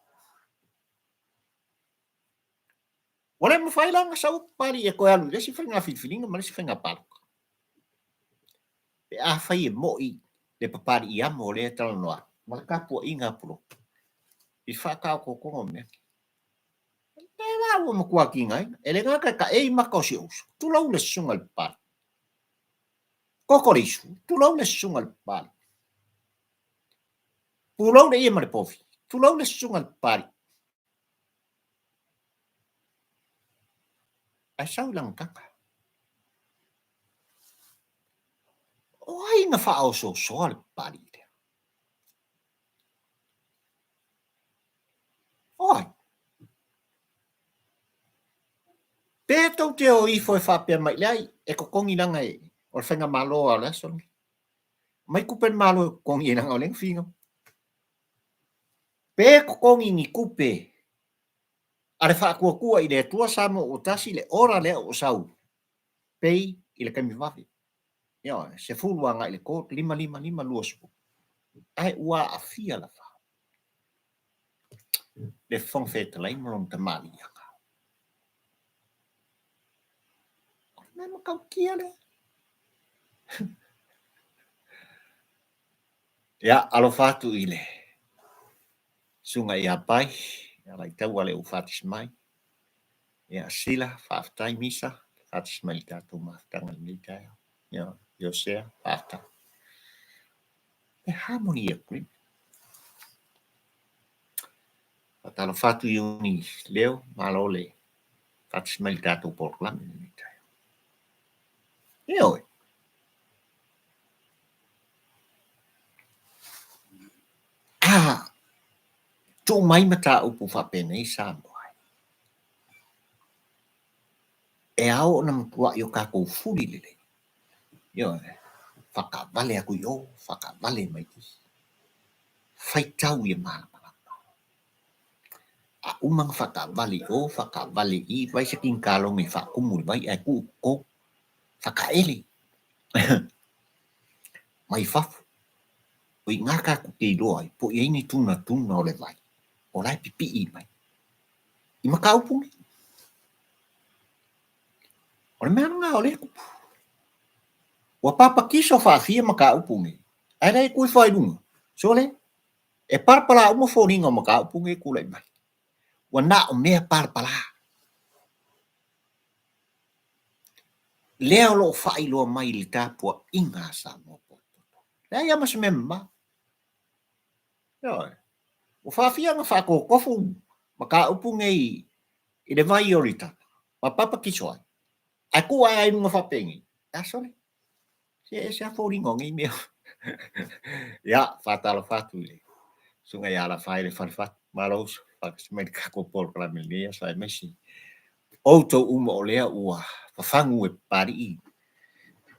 Ua le mafai la ona sau Papalii e toe alu i le isi faiga filifiliga ma le isi faiga palota. Pe afai e mo'i le Papalii amo lea e talanoa atu ma le tapuaiga a Pulotu i le faataotootoga o mea nei. Lea la ua matua tigaina. E le gata e taei maka o si ou uso, tulou le susuga i le Papalii. Koko le isu, tulou le susuga i le Papalii. Pulou le ie ma le povi, tulou le susuga i le Papalii. Ae sau i lana taga. O ai na faaosoosoa le Papalii lea? O ai? Pe tou te o ifo e faapea mai, leai, e totogi leaga e, o le faigamalo lava o le aso lenei. Aumai tupe a le Malo e totogi ai leaga o lea na finau. Pe totogi ni tupe a le Faatuatua i le Atua Samoa ua tasi le ora lea ua sau pay i le taimi vave. Ioe, 10 agai i le 3, 5, 5, 5, 20. Ae ua aafia lava le Fofoga Fetalai ma lona tamaliiaga. O le mea matautia lea. Ia, alofa atu i le susuga ia Pai, Alataua lea ua faatasi mai. Ia, Sila, faafetai Misa, faatasi mai i le tatou mafutaga i lenei taeao. Ia, Iosea, faafetai. Le Harmony Agreement. Faatalofa atu i Uni Leo, malo le faatasi mai i le tatou polokalame i lenei taeao. Ioe. A tuu mai mataupu faapenei Samoa, e ao ona matuai o tatou fuli lelei. Ioe, faataavale atu i o, faataavale mai i i. Faitau ia malamalama. A uma ona faataavale i o, faataavale i i, vaai se kinitaloga e faatumu i le vai ae tuu i totonu. Faataele mai fafo. O i ina tatou te iloa ai po o i ai ni tunatuna o le vai o la e pipii mai i mataupu nei. O le mea lena o lea e tupu. Ua papatiso faafia mataupu nei, ae le tuu ifo lava i luga. Sole, e palapala uma foliga o mataupu nei e tulai mai. Ua na o mea palapala. Lea o lo o faailoa mai i le tapuaiga a Samoa potopoto. Leai lava ma se mea mama. Ioe. Ua faafia ona faatotofu mataupu nei i le vai o Ioritana ma papakiso ai, ae tuu ae ai i luga faapenei. A sole, se e ese lava foliga o nei mea. Ia, faatalofa atu i le susuga ia Lafaele Falefatu, malo uso, faatasi mai i le tatou polokalame i lenei aso aemaise outou uma o lea ua fafagu e Papalii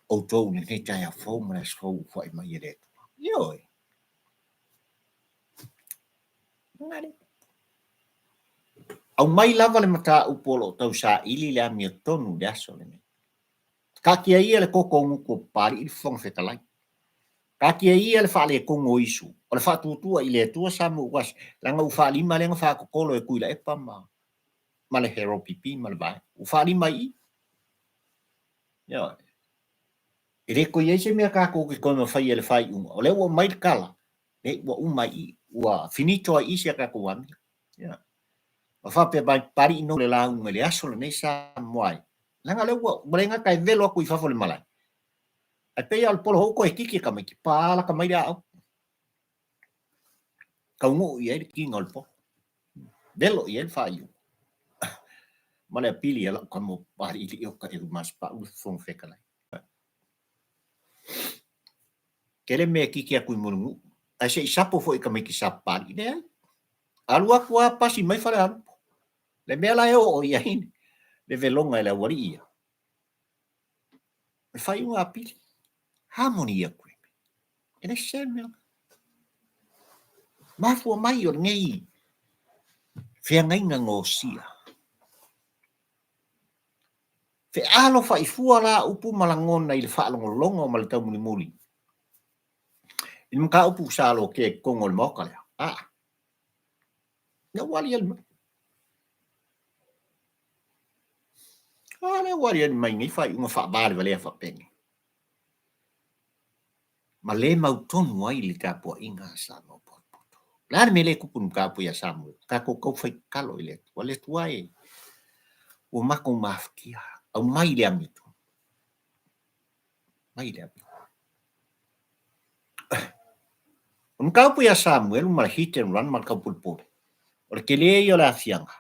outou i lenei taeao fou ma le aso fou ua foai mai e le Atua. Ioe. Aumai lava le mataupu o lo o tausaili le amiotonu i le aso lenei. Taatia ia le toto gutu o Papalii le Fofoga Fetalai. Taatia ia le faaletonu o Isu, o le faatuatua i le Atua Samoa leaga ua faalima lea na faatotolo e Tuilaepa ma ma le HRPP ma le Vaega. Ua faalima i i. Ioe. E le toe i ai se mea tatou te toe mafaia i le faaiuga. O lea ua aumai le tala, e, ua uma ai i i, ua finito ai i i si a tatou amio. Ioe. Ma faapea mai, Papalii no le lauga i le aso lenei Samoa e. Leaga o lea ua, ua le gata e velo atu i fafo i le malae. Ae pei lava o le polohou toe kiki e tamaiti, pa lata mai le aau. Taunuu i ai le kikiina o le polo. Velo i ai le faaiuga. Ma le apili a lau tama o Papaliilii o Taelu Masepau le Fofoga Fetalai. Tele mea e kiki atu i Mulinuu, ae se i sapo foi i tamaiti sa Papalii. Leai. Alu atu lava pasi mai Falealupo. Le mea la e oo i ai le veloga e le aualii ia, o le faaiuga a Pili. Harmony Agreement. E le sese le mea lena. Mafua mai o lenei feagaiga gaosia. Fealofaifua la upu ma lagona i le faalogologo ma le taumulimuli i le mataupu sa lotea i totonu o le Maota lea. Aa, lea ua aliali mai. A lea ua aliali mai nei faaiuga faavalevalea faapenei. Ma le mautonu ai le tapuaiga a Samoa potopoto. O le a le mea lea e tupu i le mataupu ia Samoa? Tatou tau fai tatalo i le Atua. Le Atua e, ua matou mafatia, aumai le amiotonu. Aumai le amiotonu. O le mataupu ia Samuelu ma le hit and run ma le taupulepule, o le tele ia o le aafiaga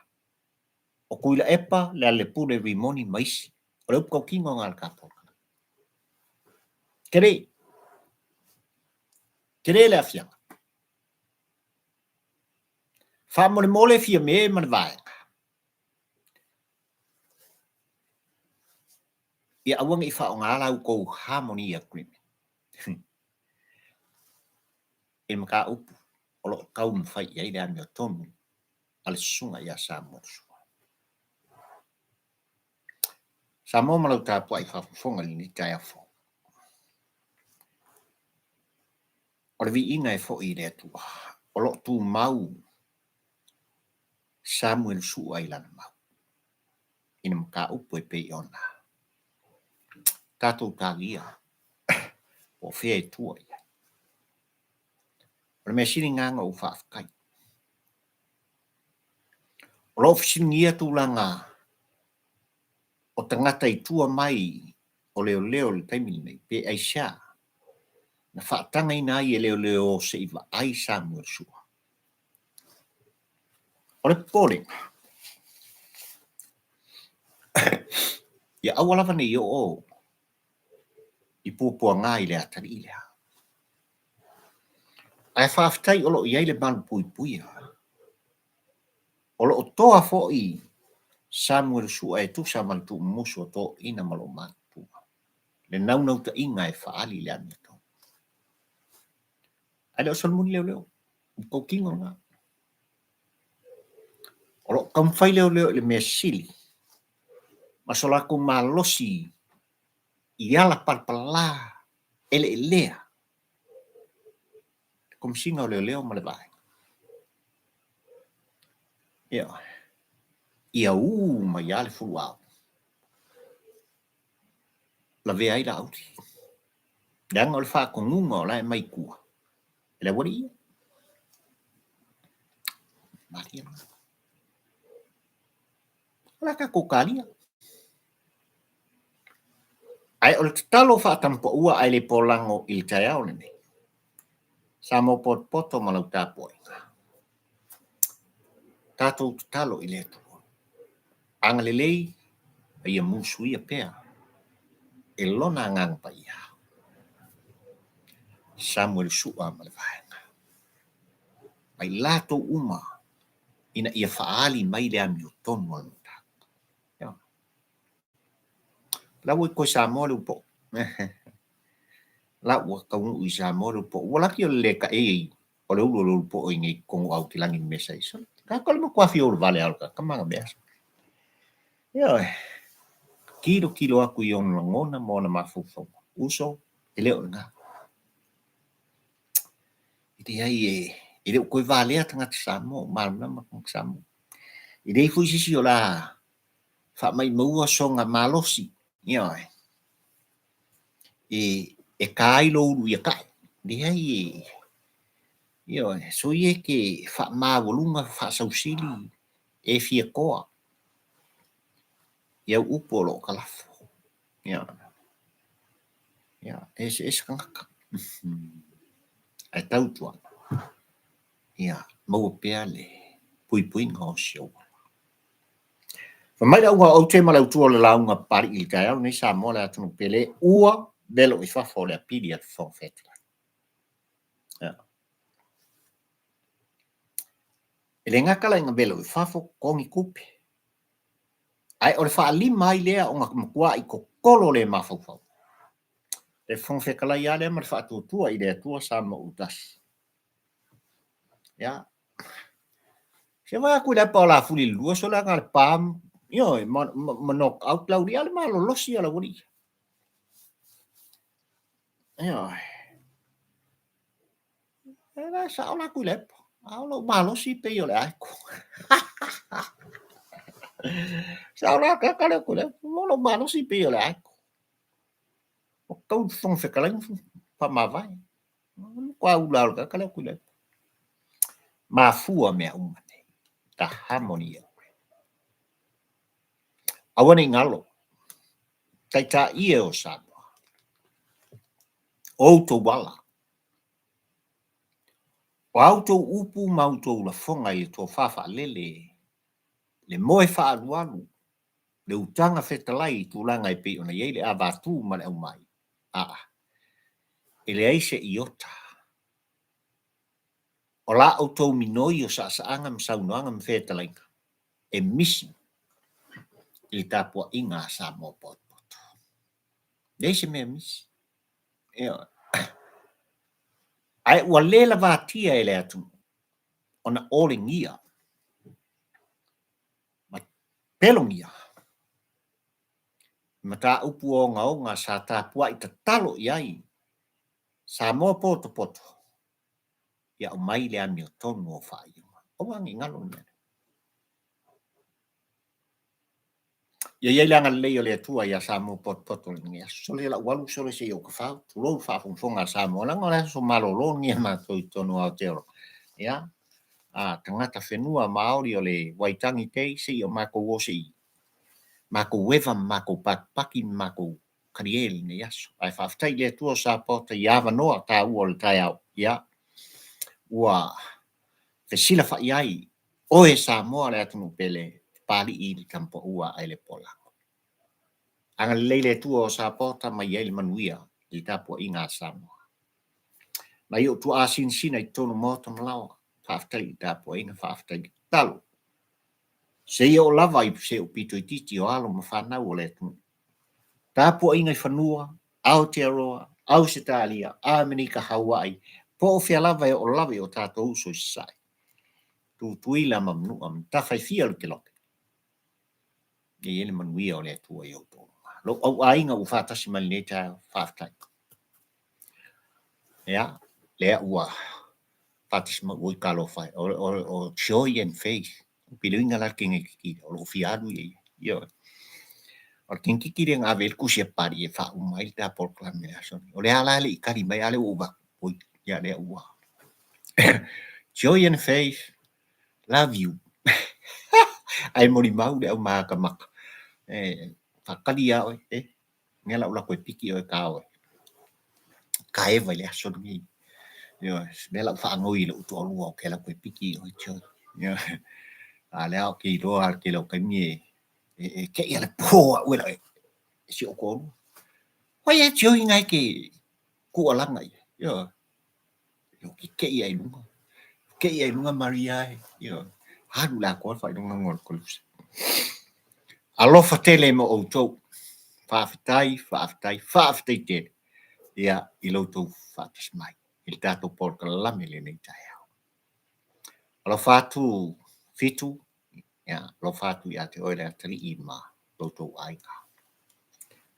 o Tuilaepa, Lealailepule, Rimoni ma isi. O le upu tautino lena a le tatou Tala. Tele. Tele le aafiaga. Faamolemole Fiame ma le vaega. Ia aua ne i faaaoga la outou harmony agreement i le mataupu o lo o taumafai i ai le amiotonu a le susuga ia Samuel Sua. Samoa ma lau tapuai faafofoga i lenei taeao fou. O le viiga e foi i le Atua, o lo o tumau Samuel Sua i lana mau i na mataupu e pei ona tatou talia po o fea e tua i ai. O le mea sili lena na ou faafetai. O lo o fesiligia tulaga o tagata i tua mai o leoleo i le taimi lenei, pe aisea na faatagaina ai e leoleo se i vaai Samuel Sua. O le popolega, ia aua lava ne i oo i puapuaga i le atalii lea. Ae faafetai o lo o i ai le malupuipuia. O lo o toa foi Samuel Sua e tusa ma le tuumumusu o toeaiina ma loomatutua, le naunautaiga e faaali le amiotonu. Ae le o solomuli leoleo, ua tautino lena. O lo o taumafai leoleo i le mea sili ma so latou malosi i ala palapala eleelea le Komesina o Leoleo ma le Vaega. Ia, ia ū mai lava le fuluau, lavea ai Laauli. Leaga o le faatonuga o la e aumai i tua, e le aualii ia. Malie lena. O le a tatou talia? o le tatalo faatampaua ae le polago i le taeao lenei, Samoa potopoto ma lau tapuaiga, tatou tatalo i le Atua, agalelei ma ia musuia pea e Lona Agaga Paia. Samuele Sua ma le Vaega, ma i latou uma ina ia faaali mai le amiotonu a le mataupu. La ua i koe Samoa le upo. La ua taunuu i Samoa le upo. Ua laki o le le taei o le ulu o le upo i nei tonu au te langi mesa i so. Ka ko le matua fia ulu vale au ka kamanga mea. Ioe. Kilo kilo aku i ona lagona ma ona mafaufauga. Uso, e le o lena. E leai e, e le o toe valea tagata Samoa, o malamalama tagata Samoa. E leai foi se isi o le a faamaimaua sona malosi, ioe, e ta ai lou ulu ia tae. Leai e, ioe, soia e te faamaualuga, faasausili, e fia toa i au upu o lo o talafo. Ioe. Ia, e eseese tagata. Ae tautuana, ia maua pea le puipuiga o si ou ola. Fai mai le auga o aute ma le autua o le lauga Papalii i le taeao lenei Samoa le atunuu pele ua velo i fafo o le apili a le Fofoga Fetalai. Ia. E le gata la ina velo i fafo totogi tupe, ae o le faalima ai lea ona matuai totolo le mafaufau. Le Fofoga Fetalai lava lea ma le faatuatua i le Atua Samoa ua tasi. Ia. Se vaai atu i le apa o Lafuli i le lua, sole ana le pa, ioe, ma, ma, ma knock out lau alii, a le malolosi a lau alii. Ioe. E la sao la atu i le apa. A o lou malosi pei o le aeko. Sao la kaka le atu i le apa. O lou malosi pei o le aeko. O tau le Fofoga Fetalai faamavae. Matua ula o le tagata lea Tuilaepa. Mafua mea uma nei. The harmony of Aua ne i galo. Taitai e o Samoa. O outou ala. O a outou upu ma outou lafoga i le tofa faalele, le moe faaalualu, le utaga fetalai i tulaga e pei ona i ai le avatu ma le aumai, aa, e leai se iota o la outou minoi o saasaaga ma saunoaga ma fetalaiga e misi i le tapuaiga a Samoa potopoto. Leai se mea e misi. Ioe. Ae ua le lavatia e le atunuu ona olegia ma pelogia i mataupu ogaoga sa tapuai tatalo i ai Samoa potopoto ia aumai le amiotonu o faaiuga. Aua ne i galo le mea lea. Ia i ai le agalelei o le Atua iā Samoa potopoto i lenei aso. Sole lau alu, sole se i ou tafao, tulou le faafogafoga a Samoa, leaga o le aso malolo lenei a matou i totonu o Aotearoa. Ia, a tagata whenua Māori o le Waitangi Day, se i o matou o se i matou eva ma matou pakipaki ma matou kalie i lenei aso. Ae faafetai i le Atua o sapota i avanoa taua o le taeao, ia, ua fesilafai ai oe Samoa le atunuu pele, Papalii i le tampaua ae le polago. Agalelei le Atua o sapota ma i ai le manuia i le tapuaiga a Samoa. Nai ou tuaa sinasina i totonu maota ma laoa, faafetai i le tapuaiga, faafetai i le tatalo. Seia oo lava i se ou pito itiiti o alo ma fanau o le atunuu. Tapuaiga i fanua, Aotearoa, Ausetalia, Amerika, Hawaii, po o fea lava e oo lava i o tatou uso i Sasae. Tutuila ma Manua ma tafa e fia o le kelope. Ia i ai le manuia o le Atua i outou uma. Lou au aiga ua faatasi mai lenei taeao, faafetai. Ia, lea ua faatasi mai, oi talofa e, o Joy and Faith, piliuina la le kenekiki lea, o lo o fia alu ia ia. Ioe. O le kenekiki lea na ave ai le tusi a Papalii e faauma ai le ta polokalame i le aso lenei. O lea la e le i tali mai, a lea ua ou vaai atu, oi, ia lea ua. Joy and Faith, love you. Ae molimau le au makamaka. E, faatali ia oe, e. Lea la ou alu atu e piki oe ta oe. Kaeva i le aso lenei. Ioe, lea la ou faanoi i lou toalua ou te alu atu e piki oe Joy. Ioe. A lea ou te iloa le tele o taimi e e te i ale po au e la e si ou toalua. Wai e Joy ngai ke tuualaga ia. Ioe. Ioe, ke te i ai lunga. Te i ai lunga Maria e. Ioe. Alu le atoa le faailoga o le kolusa. Alofa tele mo outou. Faafetai, faafetai, faafetai tele. Ia, i lo outou faatasi mai i le tatou polokalame lenei taeao. Alofa atu Fitu, ia, alofa atu ia te oe le atalii ma lo outou aiga.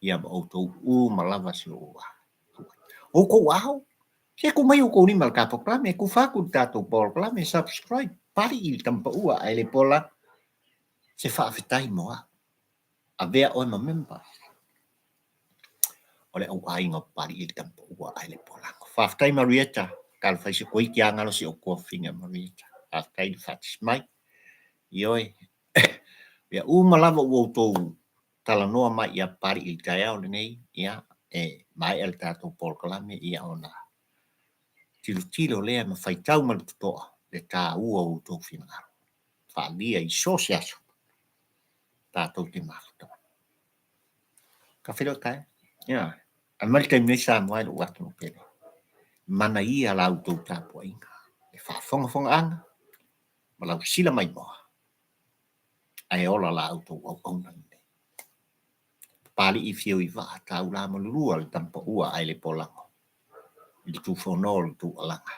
Ia ma outou uma lava si ou outou ao. Se tuu mai outou lima i le ta polokalame, tufa atu i le tatou polokalame, subscribe, Papalii i le Tamapaua ae le pola se faafetai mo au. Avea oe ma member o le au aiga o Papalii i le Tamapaua ae le polago. Faafetai Marieta, talofa i se toeiti lava galo si ou tuafafine Marieta. Faafetai le faatasi mai. Ioe. Ia uma lava ua outou talanoa mai ia Papalii i le taeao lenei, ia, e maea le tatou polokalame, ia ona tilotilo lea ma faitau ma le totoa le taua o outou finagalo. Faaalia i so o se aso tatou te mafuta ai. Ka feiloai taeao. Ia, ae mai le taimi nei Samoa e lou atunuu pele. Manaia la outou tapuaiga, le faafogafogaaga ma lau sila maimoa ae ola la outou auauna lenei. Papalii fio i vaa taula malulua le tamapaua ae le polago i le tufono o le tuualaga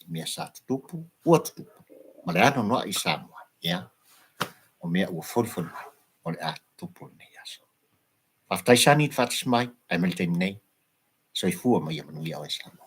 i mea sa tutupu, ua tutupu ma le anoanoai i Samoa, ia, o mea ua folifoli mai o le a tutupu lenei aso. Faafetai Sani le faatasi mai, ae mai le taimi nei, soifua ma ia manuia oe Samoa.